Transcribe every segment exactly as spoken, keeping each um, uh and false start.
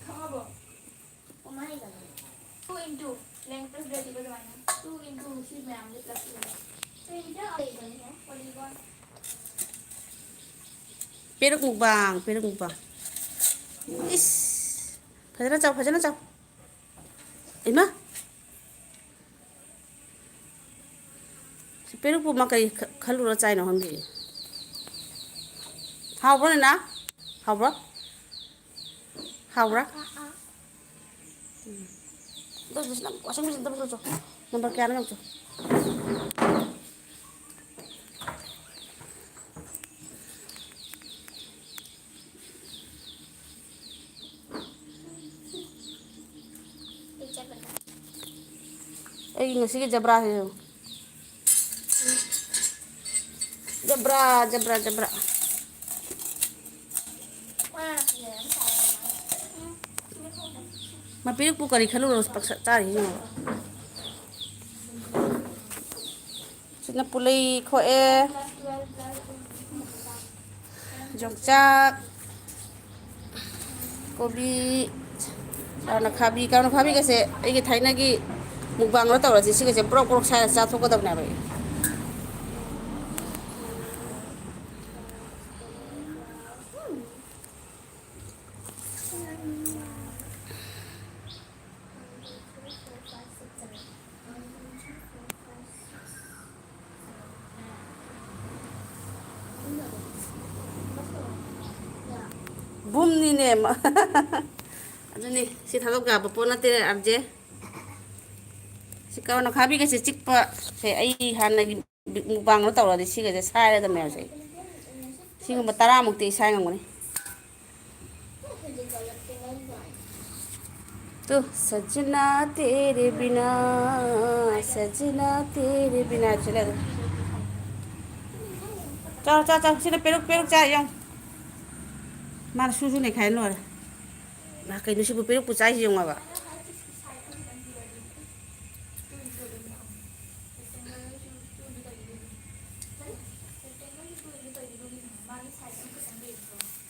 ꯈꯪꯉꯕꯣ? ꯀꯃꯥꯏꯅ ꯇꯧꯅꯤ? Two into length plus breadth ꯏꯕ ꯑꯗꯨꯃꯥꯏꯅ꯫ Two into ꯁꯤ ꯃꯌꯥꯝꯁꯦ plus ꯏꯕ꯫ Two into polygon꯫ ꯄꯦꯔꯨꯛ ꯃꯨꯛꯕꯥꯡ, ꯄꯦꯔꯨꯛ ꯃꯨꯛꯕꯥꯡ꯫ ꯏꯁ! ꯐꯖꯅ ꯆꯥꯎ, ꯐꯖꯅ ꯆꯥꯎ꯫ ꯏꯃꯥ! ꯁꯤ ꯄꯦꯔꯨꯛꯄꯨ ꯃꯥ ꯀꯔꯤ ꯈ-, ꯈꯜꯂꯨꯔ ꯆꯥꯏꯅꯣ ꯈꯪꯗꯦ꯫ ꯍꯥꯎꯕ꯭ꯔꯣ, ꯅꯦꯅꯥ? ꯍꯥꯎꯕ꯭ꯔꯣ? ꯍꯥꯎꯕ꯭ꯔꯥ? ꯎꯝ꯫ ꯑꯗꯨ ꯍꯧꯖꯤꯛ ꯅꯪ washing machine ꯑꯝꯇ ꯄꯨꯊꯣꯛꯆꯣ꯫ Number ꯀꯌꯥꯅꯣ ꯌꯦꯡꯉꯨꯆꯣ꯫ ꯑꯩ ꯉꯁꯤꯒꯤ ꯖꯕ꯭ꯔꯥꯁꯦ ꯌꯦꯡꯉꯨ꯫ ꯖꯕ꯭ꯔꯥ, ꯖꯕ꯭ꯔꯥ, ꯖꯕ꯭ꯔꯥ꯫ ꯃꯄꯤꯔꯤꯛꯄꯨ ꯀꯔꯤ ꯈꯜꯂꯨꯔꯣ ꯄꯪꯆꯥ ꯆꯥꯔꯤ ꯌꯦꯡꯉꯣ꯫ ꯁꯤꯅ ꯄꯨꯂꯩ ꯈꯣꯛꯑꯦ꯫ ꯌꯣꯡꯆꯥꯛ, ꯀꯣꯕꯤ, ꯀꯥꯔꯣꯠ ꯑꯈꯥꯕꯤ, ꯀꯥꯔꯣꯠ ꯑꯈꯥꯕꯤꯒꯁꯦ ꯑꯩꯒꯤ ꯊꯥꯏꯅꯒꯤ ꯃꯨꯛꯕꯥꯡꯗ ꯇꯧꯔꯗꯤ ꯁꯤꯒꯁꯦ ꯄ꯭ꯔꯣꯛ ꯄ꯭ꯔꯣꯛ ꯁꯥꯏꯔ ꯆꯥꯊꯣꯛꯀꯗꯕꯅꯦꯕ ꯑꯩ꯫ ꯕꯨꯝꯅꯤꯅꯦ꯫ ꯑꯗꯨꯅꯤ, ꯁꯤ ꯊꯥꯗꯣꯛ ꯌꯥꯕ ꯄꯣꯠ ꯅꯠꯇꯦ, ꯑꯥꯔꯖꯦ꯫ ꯁꯤ ꯀꯥꯔꯣꯠ ꯑꯈꯥꯕꯤꯒꯁꯦ ꯆꯤꯛꯄꯁꯦ ꯑꯩ ꯍꯥꯟꯅꯒꯤ ꯃꯨꯛꯕꯥꯡꯗꯣ ꯇꯧꯔꯗꯤ ꯁꯤꯒꯁꯦ ꯁꯥꯏꯔꯗꯕꯅꯦꯕ ꯑꯩ꯫ ꯁꯤꯒꯨꯝꯕ ꯇꯔꯥꯃꯨꯛꯇꯤ ꯑꯩ ꯁꯥꯏ ꯉꯝꯒꯅꯤ꯫ ꯇꯨ, ꯁꯖꯅꯥ ꯇꯦꯔꯦ ꯕꯤꯅꯥ, ꯁꯖꯅꯥ ꯇꯦꯔꯦ ꯕꯤꯅꯥ ꯁꯤ ꯂꯩꯔꯦ꯫ ꯆꯥꯎ, ꯆꯥꯎ, ꯆꯥꯎ꯫ ꯁꯤꯅ ꯄꯦꯔꯨꯛ, ꯄꯦꯔꯨꯛ ꯆꯥ ꯌꯦꯡꯉꯨ꯫ ꯃꯥꯅ ꯁꯨ ꯁꯨ ꯅꯩꯈꯥꯏ ꯂꯣꯏꯔꯦ꯫ ꯃꯥ ꯀꯩꯅꯣ ꯁꯤꯕꯨ ꯄꯦꯔꯨꯛꯄꯨ ꯆꯥꯏꯁꯤ ꯌꯦꯡꯉꯣꯕ꯫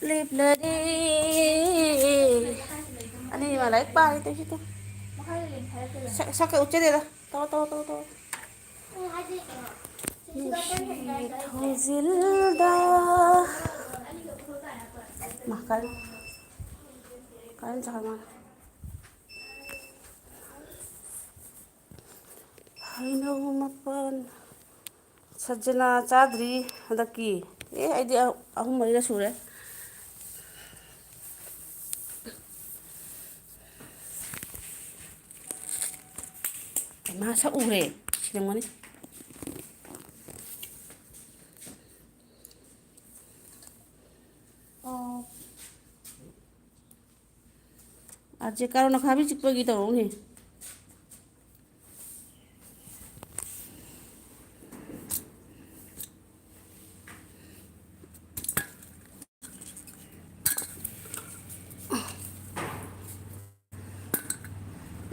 ꯂꯦꯞꯂꯔꯦ꯫ ꯑꯅꯤꯃꯛ ꯂꯥꯏꯔꯤꯛ ꯄꯥꯔꯤ ꯇꯧꯏꯁꯤ ꯇꯨ꯫ ꯁꯛ-, ꯁꯛꯀ ꯎꯠꯆꯗꯦꯗ꯫ ꯇꯧ, ꯇꯧ, ꯇꯧ, ꯇꯧ꯫ ꯅꯨꯡꯁꯤ ꯊꯣꯡꯖꯤꯜꯗ꯫ ꯃꯥ ꯀꯔꯤ? ꯀꯔꯤ ꯆꯥ ꯃꯥꯅ? ꯍꯩꯅꯧ ꯃꯄꯥꯟ꯫ ꯁꯖꯅꯥ ꯆꯥꯗ꯭ꯔꯤ ꯍꯟꯗꯛꯀꯤ꯫ ꯑꯦ, ꯑꯩꯗꯤ ꯑ-, ꯑꯍꯨꯝ ꯃꯔꯤꯒ ꯁꯨꯔꯦ꯫ ꯃꯥ ꯁꯛ ꯎꯔꯦ꯫ ꯁꯤꯔꯝꯒꯅꯤ꯫ ꯑꯣ꯫ R J ꯀꯥꯔꯣ ꯅꯈꯥꯕꯤ ꯆꯤꯛꯄꯒꯤ ꯇꯧꯔꯛꯎꯅꯦ꯫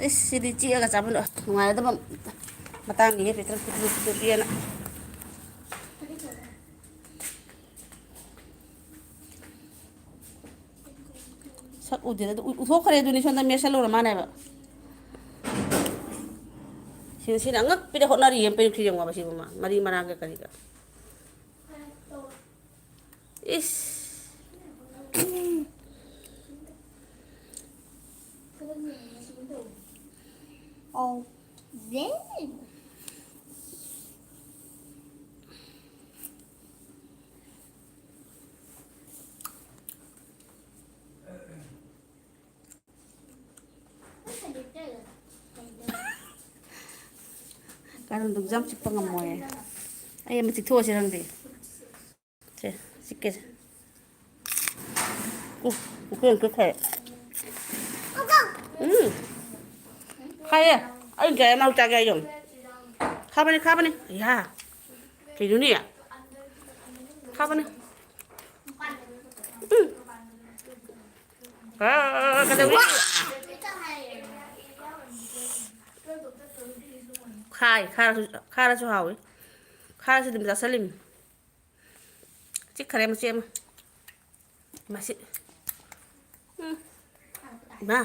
ꯏꯁ, ꯁꯤꯗꯤ ꯆꯤꯛꯑꯒ ꯆꯥꯕ ꯅꯨꯡꯉꯥꯏꯒꯗꯕ ꯃꯇꯥꯡꯅꯤꯍꯦ, ꯄꯤꯛꯇ꯭ꯔꯨ ꯄꯤꯛꯇ꯭ꯔꯨ ꯄꯤꯛꯇ꯭ꯔꯨ ꯄꯤꯛꯑꯅ꯫ ꯁꯛ ꯎꯗꯦꯗ, ꯑꯗꯨ ꯎ-, ꯎꯊꯣꯛꯈ꯭ꯔꯦ ꯑꯗꯨꯅꯤ, ꯁꯣꯝꯗ ꯃꯦꯠꯁꯜꯂꯨꯔ ꯃꯥꯅꯦꯕ꯫ ꯁꯤꯅ, ꯁꯤꯅ ꯑꯉꯛꯄꯤꯗ ꯍꯣꯠꯅꯔꯤꯌꯦ, ꯄꯦꯔꯨꯛꯁꯤ ꯌꯦꯡꯉꯣꯕ ꯁꯤꯕꯨ ꯃꯥ, ꯃꯔꯤ ꯃꯔꯥꯡꯒ ꯀꯔꯤꯒ꯫ ꯏꯁ꯫ ꯑꯧ꯫ ꯀꯥꯔꯣꯟꯗꯨ ꯌꯥꯝ ꯆꯤꯛꯄ ꯉꯝꯃꯣꯏꯌꯦ꯫ ꯑꯩ ꯑꯃ ꯆꯤꯛꯊꯣꯛꯑꯁꯤꯔ ꯈꯪꯗꯦ꯫ ꯁꯦ, ꯆꯤꯛꯀꯦꯁꯦ꯫ ꯎꯝ, ꯆꯤꯛꯈ꯭ꯔꯦ, ꯆꯤꯛꯈ꯭ꯔꯦ꯫ ꯎꯝ꯫ ꯈꯥꯏꯌꯦ꯫ ꯑꯩ ꯀꯌꯥ ꯃꯥꯎ ꯆꯥꯒꯦ ꯍꯥꯏꯌꯣ꯫ ꯈꯥꯕꯅꯤ, ꯈꯥꯕꯅꯤ꯫ ꯑꯌꯥ꯫ ꯀꯩꯅꯣꯅꯦ? ꯈꯥꯕꯅꯤ꯫ ꯎꯝ꯫ ꯑꯥ, ꯀꯩꯗꯧꯔꯤ? ꯈꯥꯏ, ꯈꯥꯔꯁꯨ, ꯈꯥꯔꯁꯨ ꯍꯥꯎꯏ꯫ ꯈꯥꯔꯁꯨ ꯑꯗꯨꯝ ꯆꯥꯁꯜꯂꯤꯃꯤ꯫ ꯆꯤꯛꯈꯔꯦ ꯃꯆꯦꯠ ꯑꯃ꯫ ꯃꯁꯤ꯫ ꯎꯝ꯫ ꯏꯃꯥ꯫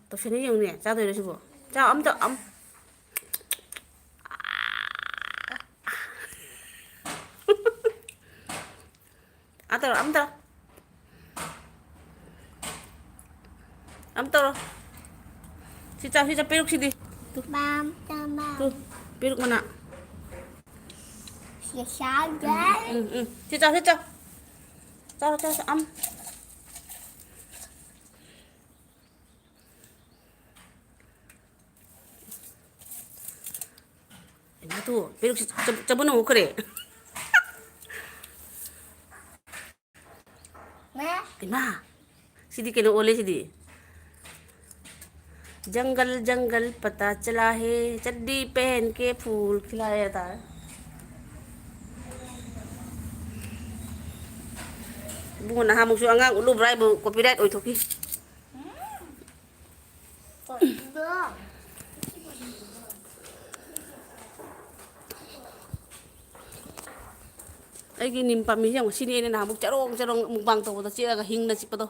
ꯇꯧꯁꯟꯅ ꯌꯦꯡꯉꯨꯅꯦ꯫ ꯆꯥꯗꯣꯏꯔꯣ ꯁꯤꯕꯣ? ꯆꯥꯎ, ꯑꯝꯇ, ꯑꯝ-, ꯑꯥ ꯇꯧꯔꯣ, ꯑꯝ ꯇꯧꯔꯣ꯫ ꯑꯝ ꯇꯧꯔꯣ꯫ ꯁꯤ ꯆꯥꯎ, ꯁꯤ ꯆꯥꯎ, ꯄꯦꯔꯨꯛꯁꯤꯗꯤ꯫ ꯇꯨ꯫ ꯄꯥꯝ ꯇꯝꯕ꯫ ꯇꯨ, ꯄꯦꯔꯨꯛ ꯃꯅꯥ꯫ ꯁꯤ ꯆꯥꯒꯦ꯫ ꯎꯝ, ꯎꯝ꯫ ꯁꯤ ꯆꯥꯎ, ꯁꯤ ꯆꯥꯎ꯫ ꯆꯥꯎ, ꯆꯥꯎ, ꯆꯥꯎ꯫ ꯑꯝ꯫ ꯏꯃꯥ ꯇꯨ, ꯄꯦꯔꯨꯛꯁꯤ ꯆ-, ꯆꯕꯨꯟ ꯑꯃꯨꯛ ꯈꯔꯦ꯫ ꯃꯥ꯫ ꯏꯃꯥ, ꯁꯤꯗꯤ ꯀꯩꯅꯣ ꯑꯣꯜꯂꯦ ꯁꯤꯗꯤ꯫ ꯖꯪꯒꯜ ꯖꯪꯒꯜ ꯄꯇꯥ ꯆꯂꯥ ꯍꯦ, ꯆꯗ꯭ꯗꯤ ꯄꯦꯍꯟ ꯀꯦ ꯐꯨꯜ ꯈꯤꯂꯥꯌꯦ ꯇꯥꯔꯦ꯫ ꯏꯕꯨꯡꯉꯣ, ꯅꯍꯥꯟꯃꯨꯛꯁꯨ ꯑꯉꯥꯡ ꯎꯠꯂꯨꯕ꯭ꯔꯥ ꯍꯥꯏꯕꯨ copyright ꯑꯣꯏꯊꯣꯛꯈꯤ꯫ ꯑꯩꯒꯤ ꯅꯤꯝ ꯄꯥꯝꯕꯤꯁꯦ ꯌꯦꯡꯉꯣ, ꯁꯤꯅꯤ ꯑꯩꯅ ꯅꯍꯥꯟꯃꯨꯛ ꯆꯔꯣꯡ ꯆꯔꯣꯡ mukbang ꯇꯧꯕꯗ ꯆꯤꯛꯑꯒ ꯍꯤꯡꯅ ꯆꯤꯛꯄꯗꯣ꯫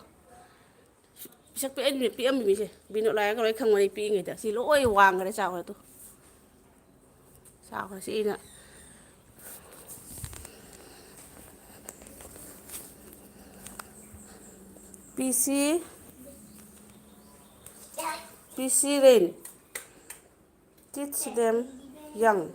ꯄꯤꯁꯛ ꯄꯤꯛ-, ꯑꯩꯅ ꯄꯤꯛꯑꯝꯃꯤ ꯃꯤꯁꯦ, ꯕꯤꯅꯣꯠ ꯂꯥꯏꯔꯒ ꯂꯣꯏ ꯈꯪꯕꯅꯤ ꯄꯤꯛꯏꯉꯩꯗ꯫ ꯁꯤ ꯂꯣꯏ ꯋꯥꯡꯈ꯭ꯔꯦ, ꯆꯥꯎꯈ꯭ꯔꯦ ꯇꯨ꯫ ꯆꯥꯎꯈ꯭ꯔꯦ ꯁꯤ ꯑꯩꯅ꯫ ꯄꯤ ꯁꯤ, ꯄꯤ ꯁꯤ ꯔꯦꯟ꯫ Teach them young.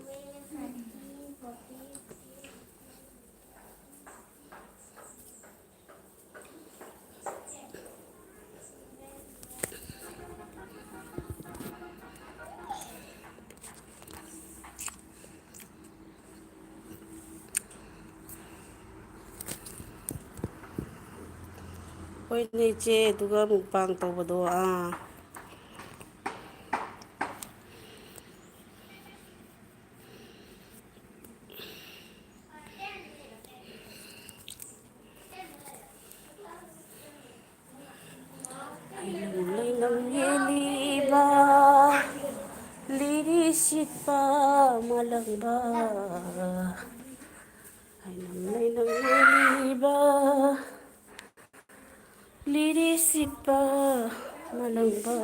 ꯍꯣꯏꯅꯦ ꯏꯆꯦ, ꯑꯗꯨꯒ mukbang ꯇꯧꯕꯗꯣ, ꯑꯥ꯫ ꯂꯩꯅꯝ ꯌꯦꯜꯂꯤꯕ, ꯂꯤꯔꯤ ꯁꯤꯠꯄ ꯃꯥꯂꯪꯕ꯫ ꯂꯩꯅꯝ, ꯂꯩꯅꯝ ꯌꯦꯜꯂꯤꯕ, ꯂꯤꯔꯤꯁꯤꯕ ꯃꯥꯂꯪꯕ,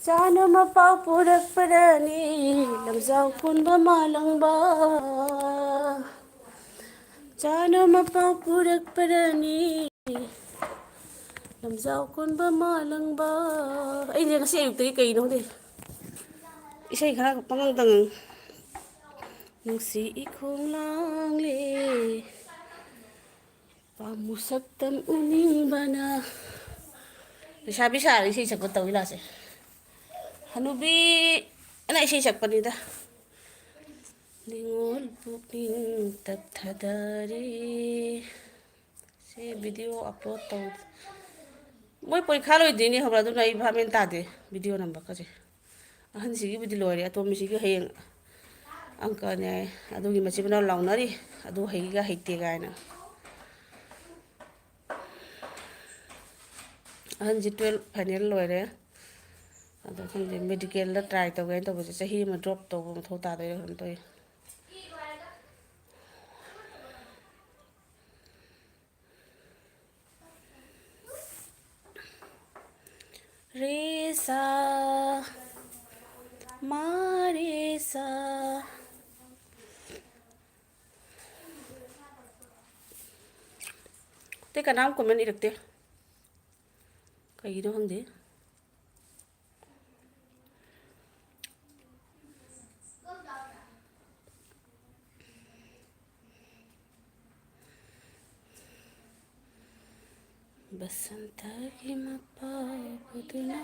ꯆꯥꯅ ꯃꯄꯥꯎ ꯄꯨꯔꯛꯄꯗꯅꯤ ꯂꯝꯖꯥꯎ ꯀꯣꯟꯕ ꯃꯥꯂꯪꯕ꯫ ꯆꯥꯅ ꯃꯄꯥꯎ ꯄꯨꯔꯛꯄꯗꯅꯤ ꯂꯝꯖꯥꯎ ꯀꯣꯟꯕ ꯃꯥꯂꯪꯕ꯫ ꯑꯩꯁꯦ ꯉꯁꯤ ꯑꯌꯨꯛꯇꯒꯤ ꯀꯩꯅꯣ ꯈꯪꯗꯦ, ꯏꯁꯩ ꯈꯔ ꯄꯪꯉꯪꯗ ꯉꯪ-, ꯅꯨꯡꯁꯤ ꯏꯈꯣꯡ ꯂꯥꯡꯂꯦ꯫ ꯄꯥꯝꯃꯨ ꯁꯛꯇꯝ ꯎꯅꯤꯡꯕꯅ꯫ ꯂꯩꯁꯥꯕꯤ ꯁꯥꯔ ꯏꯁꯩ ꯁꯛꯄ ꯇꯧꯏ ꯂꯥꯁꯦ꯫ ꯍꯅꯨꯕꯤ ꯑꯅ ꯏꯁꯩ ꯁꯛꯄꯅꯤꯗ꯫ ꯅꯤꯉꯣꯜ ꯄꯨꯛꯅꯤꯡ ꯇꯞꯊꯗꯔꯦ꯫ ꯁꯤ video upload ꯇꯧ-, ꯃꯣꯏ ꯄꯔꯤꯈꯥ ꯂꯣꯏꯗꯣꯏꯅꯦ ꯈꯪꯕ꯭ꯔꯥ? ꯑꯗꯨꯅ ꯑꯩ ꯚꯥꯞ ꯃꯦꯟ ꯇꯥꯗꯦ video ꯅꯝꯕꯒꯁꯦ꯫ ꯑꯍꯟꯁꯤꯒꯤꯕꯨꯗꯤ ꯂꯣꯏꯔꯦ, ꯑꯇꯣꯝꯕꯤꯁꯤꯒꯤ ꯍꯌꯦꯡ ꯑꯪꯀꯅꯦ ꯍꯥꯏ꯫ ꯑꯗꯨꯒꯤ ꯃꯆꯤꯟ ꯃꯅꯥꯎ ꯂꯥꯎꯅꯔꯤ, ꯑꯗꯨ ꯍꯩꯒ ꯍꯩꯇꯦ ꯀꯥꯏꯅ꯫ ꯑꯍꯟꯁꯤ twelve final ꯂꯣꯏꯔꯦ꯫ ꯑꯗꯣ ꯈꯪꯗꯦ, medicalꯗ try ꯇꯧꯒꯦꯅ ꯇꯧꯕꯁꯦ ꯆꯍꯤ ꯑꯃ drop ꯇꯧꯕ ꯃꯊꯧ ꯇꯥꯗꯣꯏꯔꯥ ꯀꯩꯅꯣꯝ ꯇꯧꯏ꯫ ꯔꯦꯁꯥ, ꯃꯥꯔꯦꯁꯥ꯫ ꯑꯇꯩ ꯀꯅꯥꯝ comment ꯏꯔꯛꯇꯦ, ꯀꯩꯒꯤꯅꯣ ꯈꯪꯗꯦ꯫ ꯕꯁꯟꯇꯒꯤ ꯃꯄꯥꯎ ꯄꯨꯗꯨꯅ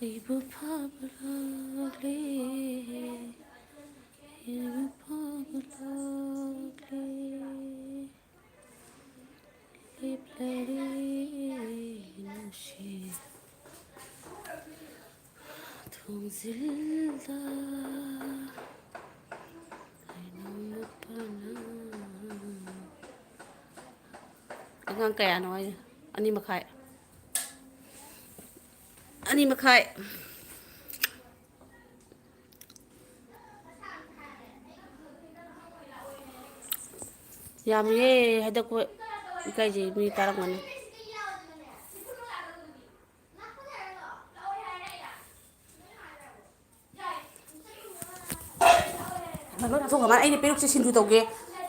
ꯑꯩꯕꯨ ꯐꯥꯕ ꯂꯥꯛꯂꯦ, ꯑꯩꯕꯨ ꯐꯥꯕ ꯂꯥꯛꯂꯦ꯫ ꯂꯦꯞꯂꯔꯦ ꯅꯨꯡꯁꯤ ꯊꯣꯡꯖꯤꯜꯗ ꯀꯩꯅꯣꯝꯃ ꯄꯥꯅ꯫ ꯑꯉꯥꯡ ꯀꯌꯥꯅꯣ ꯍꯥꯏꯁꯦ? ꯑꯅꯤ ꯃꯈꯥꯏ꯫ ꯑꯅꯤ ꯃꯈꯥꯏ꯫ ꯌꯥꯝꯃꯤꯍꯦ ꯍꯟꯗꯛ꯫ ꯏꯀꯥꯏꯖꯩ, ꯃꯤ ꯇꯥꯔꯝꯒꯅꯤ꯫ ꯂꯣꯏ ꯆꯥꯊꯣꯛꯈ꯭ꯔ ꯃꯥꯜꯂꯦ꯫ ꯑꯩꯅ ꯄꯦꯔꯨꯛꯁꯦ ꯁꯤꯡꯖꯨ ꯇꯧꯒꯦ,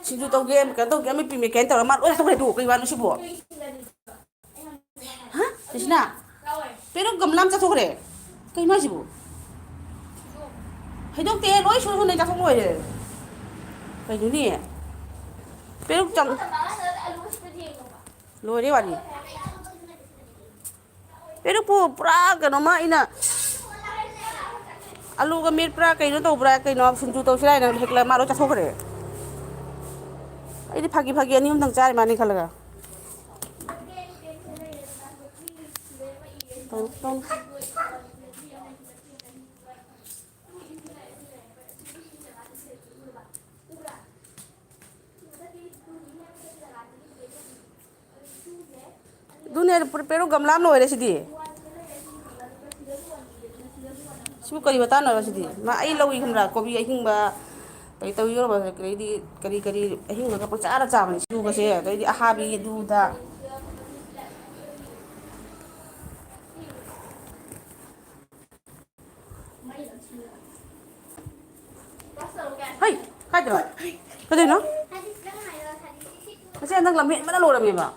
ꯁꯤꯡꯖꯨ ꯇꯧꯒꯦ, ꯀꯩꯅꯣ ꯇꯧꯒꯦ, ꯑꯃ ꯄꯤꯃꯦ ꯀꯩꯅꯣ ꯇꯧꯔ ꯃꯥ ꯂꯣꯏ ꯆꯥꯊꯣꯛꯈ꯭ꯔꯦ꯫ ꯑꯗꯨ ꯀꯩ ꯋꯥꯅꯣ ꯁꯤꯕꯣ? ꯍꯥ? ꯔꯦꯁꯤꯅꯥ, ꯄꯦꯔꯨꯛ ꯒꯝꯂꯥ ꯑꯃ ꯆꯥꯊꯣꯛꯈ꯭ꯔꯦ꯫ ꯀꯩꯅꯣ ꯍꯥꯏꯁꯤꯕꯣ? ꯍꯩꯗꯣꯛꯇꯦ, ꯂꯣꯏ ꯁꯨꯅ ꯁꯨꯅ ꯆꯥꯊꯣꯛ ꯂꯣꯏꯔꯦ꯫ ꯀꯩꯅꯣꯅꯦ? ꯄꯦꯔꯨꯛ ꯆꯝ-, ꯂꯣꯏꯔꯦ ꯋꯥꯔꯤ꯫ ꯄꯦꯔꯨꯛꯄꯨ ꯄꯨꯔꯥ ꯀꯩꯅꯣꯃ ꯑꯩꯅ ꯑꯂꯨꯒ ꯃꯦꯠꯄ꯭ꯔꯥ ꯀꯩꯅꯣ ꯇꯧꯕ꯭ꯔꯥ ꯀꯩꯅꯣ ꯁꯤꯡꯖꯨ ꯇꯧꯁꯤꯔꯥ ꯍꯥꯏꯅ ꯍꯦꯛꯂ ꯃꯥ ꯂꯣꯏ ꯆꯥꯊꯣꯛꯈ꯭ꯔꯦ꯫ ꯑꯩꯗꯤ ꯐꯥꯒꯤ ꯐꯥꯒꯤ ꯑꯅꯤ ꯑꯍꯨꯝꯗꯪ ꯆꯥꯔꯤ ꯃꯥꯅꯤ ꯈꯜꯂꯒ꯫ ꯇꯧ, ꯇꯧ꯫ ꯑꯗꯨꯅꯦ, ꯄꯦꯔꯨꯛ ꯒꯝꯂꯥ ꯑꯃ ꯂꯣꯏꯔꯦ ꯁꯤꯗꯤ꯫ ꯁꯤꯕꯨ ꯀꯔꯤ ꯃꯇꯥꯡꯅꯣ ꯁꯤꯗꯤ? ꯃꯥ ꯑꯩ ꯂꯧꯏ ꯈꯪꯕ꯭ꯔꯥ? ꯀꯣꯕꯤ ꯑꯍꯤꯡꯕ, ꯀꯔꯤ ꯇꯧꯏ ꯈꯪꯕ꯭ꯔꯥ? ꯑꯗꯩꯗꯤ ꯀꯔꯤ ꯀꯔꯤ ꯑꯍꯤꯡꯕꯒ ꯄꯪꯆꯥꯗ ꯆꯥꯕꯅꯤ ꯁꯤꯒꯨꯝꯕꯁꯦ꯫ ꯑꯗꯩꯗꯤ ꯑꯍꯥꯕꯤ ꯑꯗꯨꯗ꯫ ꯍꯩ! ꯀꯥꯏꯗꯅꯣ? ꯀꯩꯗꯧꯅꯣ? ꯃꯁꯤ ꯍꯟꯗꯛ ꯂꯝꯍꯦꯟꯕꯅ ꯂꯣꯏꯔꯝꯃꯦꯕ꯫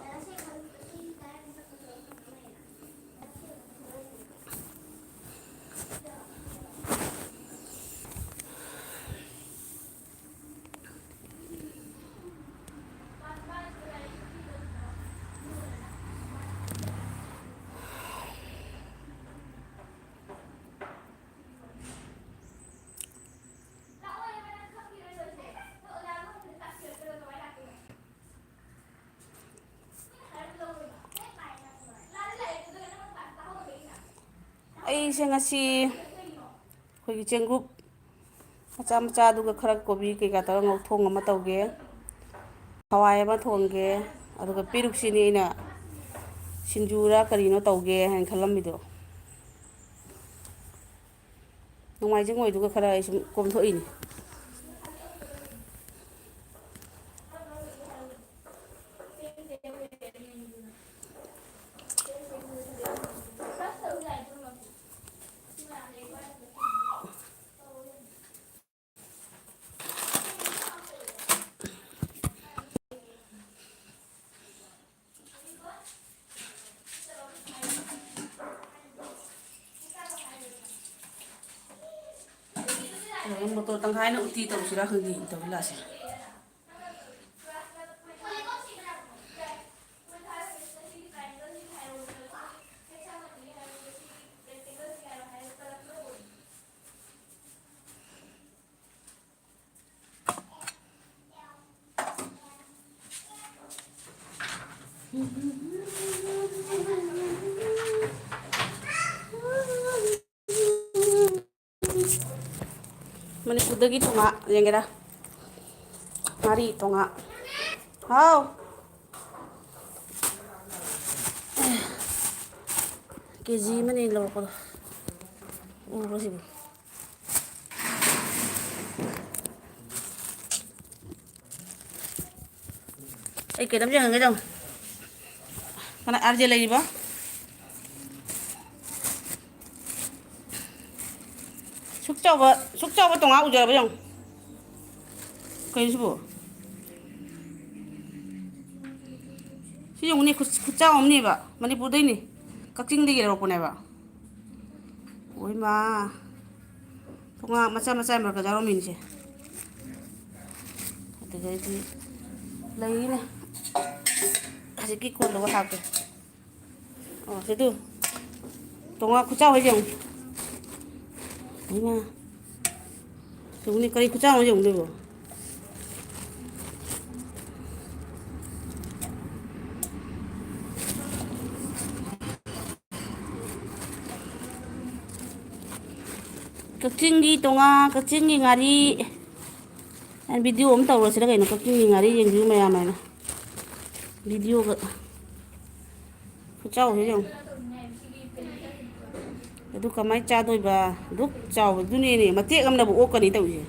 ꯑꯩꯁꯦ ꯉꯁꯤ ꯑꯩꯈꯣꯏꯒꯤ ꯆꯦꯡꯀꯨꯞ ꯃꯆꯥ ꯃꯆꯥꯗꯨꯒ ꯈꯔ ꯀꯣꯕꯤ ꯀꯩꯀꯥ ꯇꯧꯔꯒ ꯉꯧꯊꯣꯡ ꯑꯃ ꯇꯧꯒꯦ, ꯍꯋꯥꯏ ꯑꯃ ꯊꯣꯡꯒꯦ, ꯑꯗꯨꯒ ꯄꯦꯔꯨꯛꯁꯤꯅꯤ ꯑꯩꯅ ꯁꯤꯡꯖꯨꯔ ꯀꯔꯤꯅꯣ ꯇꯧꯒꯦ ꯍꯥꯏꯅ ꯈꯜꯂꯝꯃꯤꯗꯣ꯫ ꯅꯣꯡꯃꯥꯏꯖꯤꯡ ꯑꯣꯏꯗꯨꯒ ꯈꯔ ꯑꯩ ꯁꯨꯝ ꯀꯣꯝꯊꯣꯛꯏꯅꯤ꯫ ꯇꯪꯈꯥꯏꯅ ꯎꯇꯤ ꯇꯧꯁꯤꯔꯥ ꯈꯪꯗꯦ, ꯇꯧꯔꯤ ꯂꯥꯁꯦ꯫ ꯃꯅꯤꯄꯨꯔꯗꯒꯤ ꯇꯣꯉꯥ ꯌꯦꯡꯒꯦꯔꯥ? ꯉꯥꯔꯤ ꯇꯣꯉꯥ꯫ ꯍꯥꯎ꯫ ꯀꯦ ꯖꯤ ꯑꯃꯅꯦ ꯂꯧꯔꯛꯄꯗꯣ꯫ ꯎꯕ꯭ꯔꯣ ꯁꯤꯕꯨ? ꯑꯩ ꯀꯩꯅꯣꯝ ꯌꯦꯡꯍꯟꯒꯦ ꯇꯧꯅꯤ꯫ ꯀꯅꯥ, ꯑꯥꯔ ꯖꯦ ꯂꯩꯔꯤꯕꯣ? ꯁꯨꯛ ꯆꯥꯎꯕ, ꯁꯨꯛ ꯆꯥꯎꯕ ꯇꯣꯉꯥ ꯎꯖꯔꯕ ꯌꯦꯡꯉꯨ꯫ ꯀꯩꯅꯣ ꯁꯤꯕꯨ? ꯁꯤ ꯌꯦꯡꯉꯨꯅꯦ, ꯈꯨꯠ-, ꯈꯨꯠꯆꯥꯎ ꯑꯃꯅꯦꯕ, ꯃꯅꯤꯄꯨꯔꯗꯩꯅꯦ, ꯀꯛꯆꯤꯡꯗꯒꯤ ꯂꯧꯔꯛꯄꯅꯦꯕ꯫ ꯑꯣꯏꯃꯥ, ꯇꯣꯉꯥ ꯃꯆꯥ ꯃꯆꯥ ꯃꯔꯛꯇ ꯌꯥꯎꯔꯝꯃꯤꯅꯤꯁꯦ꯫ ꯑꯗꯨꯗꯩꯗꯤ ꯂꯩꯅꯦ, ꯍꯧꯖꯤꯛꯀꯤ ꯀꯣꯟꯗꯨꯒ ꯍꯥꯞꯀꯦ꯫ ꯑꯣ, ꯁꯤꯗꯨ꯫ ꯇꯣꯉꯥ ꯈꯨꯆꯥꯎ ꯍꯣꯏꯁꯦ ꯌꯦꯡꯉꯨ꯫ ꯏꯃꯥ꯫ ꯌꯦꯡꯉꯨꯅꯦ, ꯀꯔꯤ ꯈꯨꯆꯥꯎꯅꯣ ꯌꯦꯡꯉꯨꯅꯦ ꯏꯕꯣ꯫ ꯀꯛꯆꯤꯡꯒꯤ ꯇꯣꯉꯥ, ꯀꯛꯆꯤꯡꯒꯤ ꯉꯥꯔꯤ꯫ ꯑꯩ video ꯑꯃ ꯇꯧꯔꯁꯤꯔ ꯀꯩꯅꯣ, ꯀꯛꯆꯤꯡꯒꯤ ꯉꯥꯔꯤ ꯌꯦꯡꯕꯤꯌꯨ ꯃꯌꯥꯝ ꯍꯥꯏꯅ꯫ Videoꯒ ꯈꯨꯆꯥꯎꯁꯦ ꯌꯦꯡꯉꯨ꯫ ꯑꯗꯨ ꯀꯃꯥꯏꯅ ꯆꯥꯗꯣꯏꯕ? ꯑꯗꯨꯛ ꯆꯥꯎꯕꯗꯨꯅꯦꯅꯦ, ꯃꯇꯦꯛ ꯑꯃꯅꯕꯨ ꯑꯣꯛꯀꯅꯤ ꯇꯧꯔꯤꯁꯦ꯫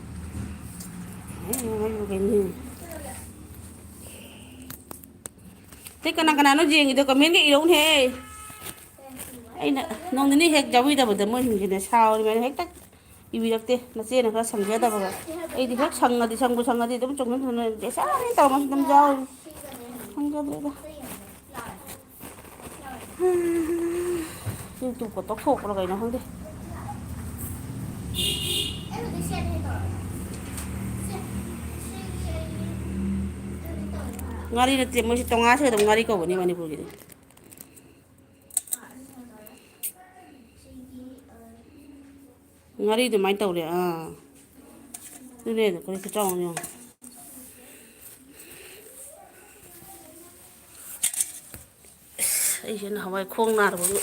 ꯑꯇꯩ ꯀꯅꯥ ꯀꯅꯥꯅꯣ ꯌꯦꯡꯉꯤꯗꯣ comment ꯏꯔꯧꯅꯦꯍꯦ꯫ ꯑꯩꯅ ꯅꯣꯡ ꯅꯤꯅꯤ ꯍꯦꯛ ꯌꯥꯎꯕꯤꯗꯕꯗ ꯃꯣꯏꯁꯤꯡꯁꯤꯅ ꯁꯥꯎꯔꯤꯕꯅꯤ, ꯍꯦꯛꯇ ꯏꯕꯤꯔꯛꯇꯦ, ꯃꯆꯦꯅ ꯈꯔ ꯁꯪꯖꯗꯕꯒ꯫ ꯑꯩꯗꯤ ꯍꯦꯛ ꯁꯪꯉꯗꯤ, ꯁꯪꯕꯨ ꯁꯪꯉꯗꯤ ꯑꯗꯨꯝ ꯆꯣꯡꯁꯤꯟ ꯆꯣꯡꯁꯤꯟ ꯗꯦꯁꯥꯅꯤ ꯇꯧꯔꯒ ꯑꯗꯨꯝ ꯌꯥꯎꯔꯤ꯫ ꯁꯪꯖꯗ꯭ꯔꯦꯗ꯫ YouTubeꯀ ꯇꯣꯛꯊꯣꯛꯄ꯭ꯔꯥ ꯀꯩꯅꯣ ꯈꯪꯗꯦ꯫ ꯉꯥꯔꯤ ꯅꯠꯇꯦ, ꯃꯣꯏꯁꯤ ꯇꯣꯉꯥꯟ ꯁꯦ ꯑꯗꯨꯝ ꯉꯥꯔꯤ ꯀꯧꯕꯅꯤ ꯃꯅꯤꯄꯨꯔꯒꯤꯗꯤ꯫ ꯉꯥꯔꯤ ꯑꯗꯨꯃꯥꯏꯅ ꯇꯧꯔꯦ꯫ ꯑꯥ, ꯑꯗꯨꯅꯦ, ꯑꯗꯨ ꯀꯔꯤ ꯈꯨꯆꯥꯎꯅꯣ ꯌꯦꯡꯉꯣ꯫ ꯑꯩꯁꯦ ꯅꯍꯥꯟꯋꯥꯏ ꯈꯣꯡ ꯅꯥꯔꯨꯕꯒꯤ,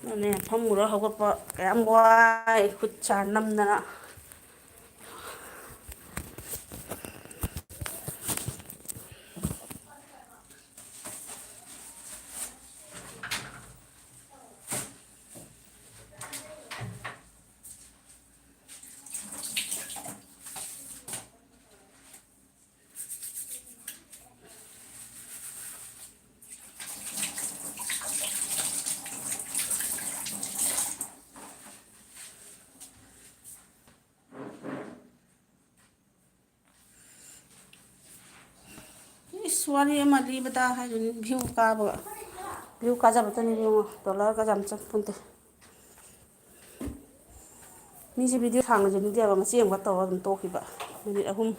ꯑꯗꯨꯅꯦ, ꯐꯝꯃꯨꯔ ꯍꯧꯒꯠꯄ ꯀꯌꯥꯝ ꯋꯥꯏ, ꯈꯨꯠ ꯁꯥ ꯅꯝꯗꯅ꯫ ꯏꯁ, ꯋꯥꯔꯤ ꯑꯃ ꯂꯤꯕꯗ ꯍꯥꯏꯗꯨꯅꯤ, view ꯀꯥꯕꯒ꯫ View ꯀꯥꯖꯕꯇꯅꯤ ꯏꯕꯨꯡꯉꯣ, dollar ꯀꯥꯖ ꯌꯥꯝ ꯆꯪꯄꯣꯟꯇꯦ꯫ ꯃꯤꯁꯦ video ꯁꯥꯡꯅꯁꯨ ꯂꯤꯗꯦꯕ, ꯃꯆꯦꯠ ꯑꯃꯈꯛ ꯇꯧꯔꯒ ꯑꯗꯨꯝ ꯇꯣꯛꯈꯤꯕ꯫ Minute ꯑꯍꯨꯝ꯫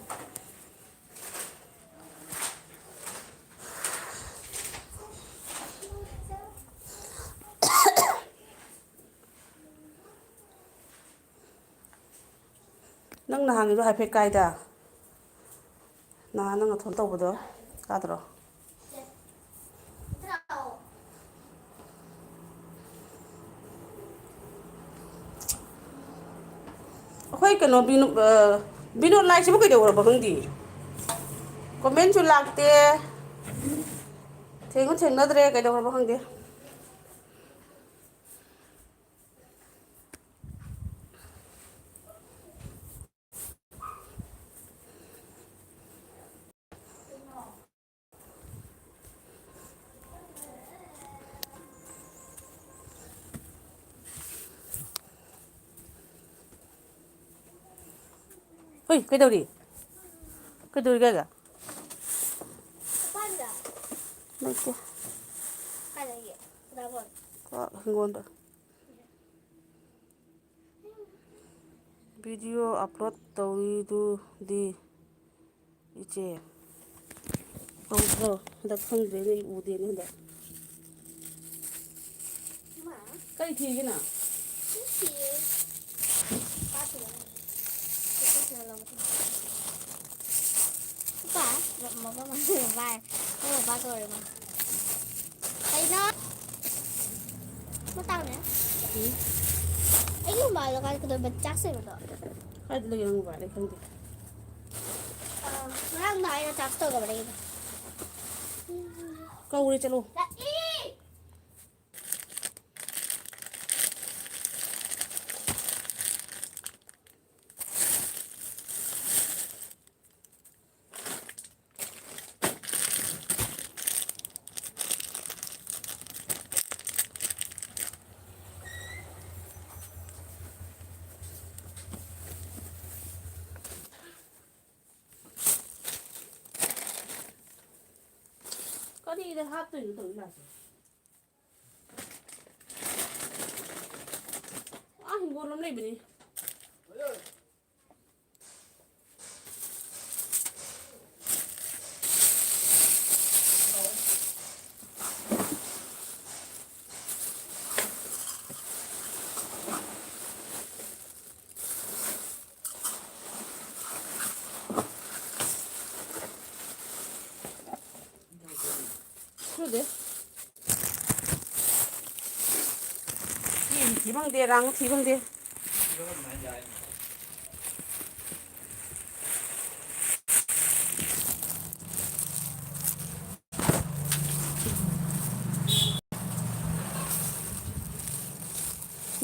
ꯅꯪ ꯅꯍꯥꯟꯒꯤꯗꯣ ꯍꯥꯏꯐꯦꯠ ꯀꯥꯏꯗ? ꯅꯍꯥꯟ ꯅꯪ ꯅꯊꯣꯟ ꯇꯧꯕꯗꯣ ꯀꯥꯗ꯭ꯔꯣ? ꯑꯩꯈꯣꯏ ꯀꯩꯅꯣ ꯕꯤꯅꯣ-, ꯑ, ꯕꯤꯅꯣꯗ ꯂꯥꯏꯁꯤꯕꯨ ꯀꯩꯗꯧꯔꯕ ꯈꯪꯗꯦ꯫ Commentꯁꯨ ꯂꯥꯛꯇꯦ꯫ ꯊꯦꯡꯁꯨ ꯊꯦꯡꯅꯗ꯭ꯔꯦ, ꯀꯩꯗꯧꯔꯕ ꯈꯪꯗꯦ꯫ ꯍꯨꯏ, ꯀꯩꯗꯧꯔꯤ? ꯀꯩꯗꯧꯔꯤꯒꯦ ꯑꯩꯒ? ꯂꯩꯇꯦ꯫ ꯀꯥ ꯍꯤꯡꯒꯣꯟꯗ꯫ Video upload ꯇꯧꯔꯤꯗꯨꯗꯤ ꯏꯆꯦ꯫ ꯇꯧꯗ꯭ꯔꯣ? ꯍꯟꯗꯛ ꯈꯪꯗ꯭ꯔꯦꯅꯦ, ꯑꯩ ꯎꯗꯦꯅꯦ ꯍꯟꯗꯛ꯫ ꯀꯩ ꯊꯤꯒꯦ ꯅꯪ? ꯄꯥ, ꯃꯃꯥ, ꯃꯃꯥ, ꯃꯃꯥ, ꯃꯃꯥ ꯀꯧꯔꯦ ꯃꯥ꯫ ꯀꯩꯅꯣ? ꯃꯇꯥꯡꯅꯦ꯫ ꯎꯝ꯫ ꯑꯩꯒꯤ ꯃꯣꯕꯥꯏꯜꯗꯣ ꯀꯥꯏ ꯀꯩꯗꯧꯕ ꯆꯥꯔꯖ ꯇꯧꯔꯤꯕꯗꯣ? ꯀꯥꯏꯗ ꯂꯩꯒꯦ ꯅꯪ ꯃꯣꯕꯥꯏꯜ? ꯑꯩ ꯈꯪꯗꯦ꯫ ꯑ, ꯉꯔꯥꯡ ꯅꯍꯥꯟ ꯑꯩꯅ ꯆꯥꯔꯖ ꯇꯧꯗꯕꯅꯦ ꯑꯩꯒꯤꯗꯣ꯫ ꯀꯧꯔꯦ ꯆꯠꯂꯣ꯫ ꯂꯥꯛꯏ! ꯀꯔꯤꯗ ꯍꯥꯞꯇꯣꯏꯅꯣ ꯇꯧꯔꯤ ꯂꯥꯁꯦ? ꯑꯥ, ꯍꯤꯡꯒꯣꯜ ꯑꯃ ꯂꯩꯕꯅꯤ꯫ ꯁꯨꯗꯦ꯫ ꯐꯤ ꯊꯤ ꯐꯪꯗꯦ, ꯔꯥꯡ ꯊꯤ ꯐꯪꯗꯦ꯫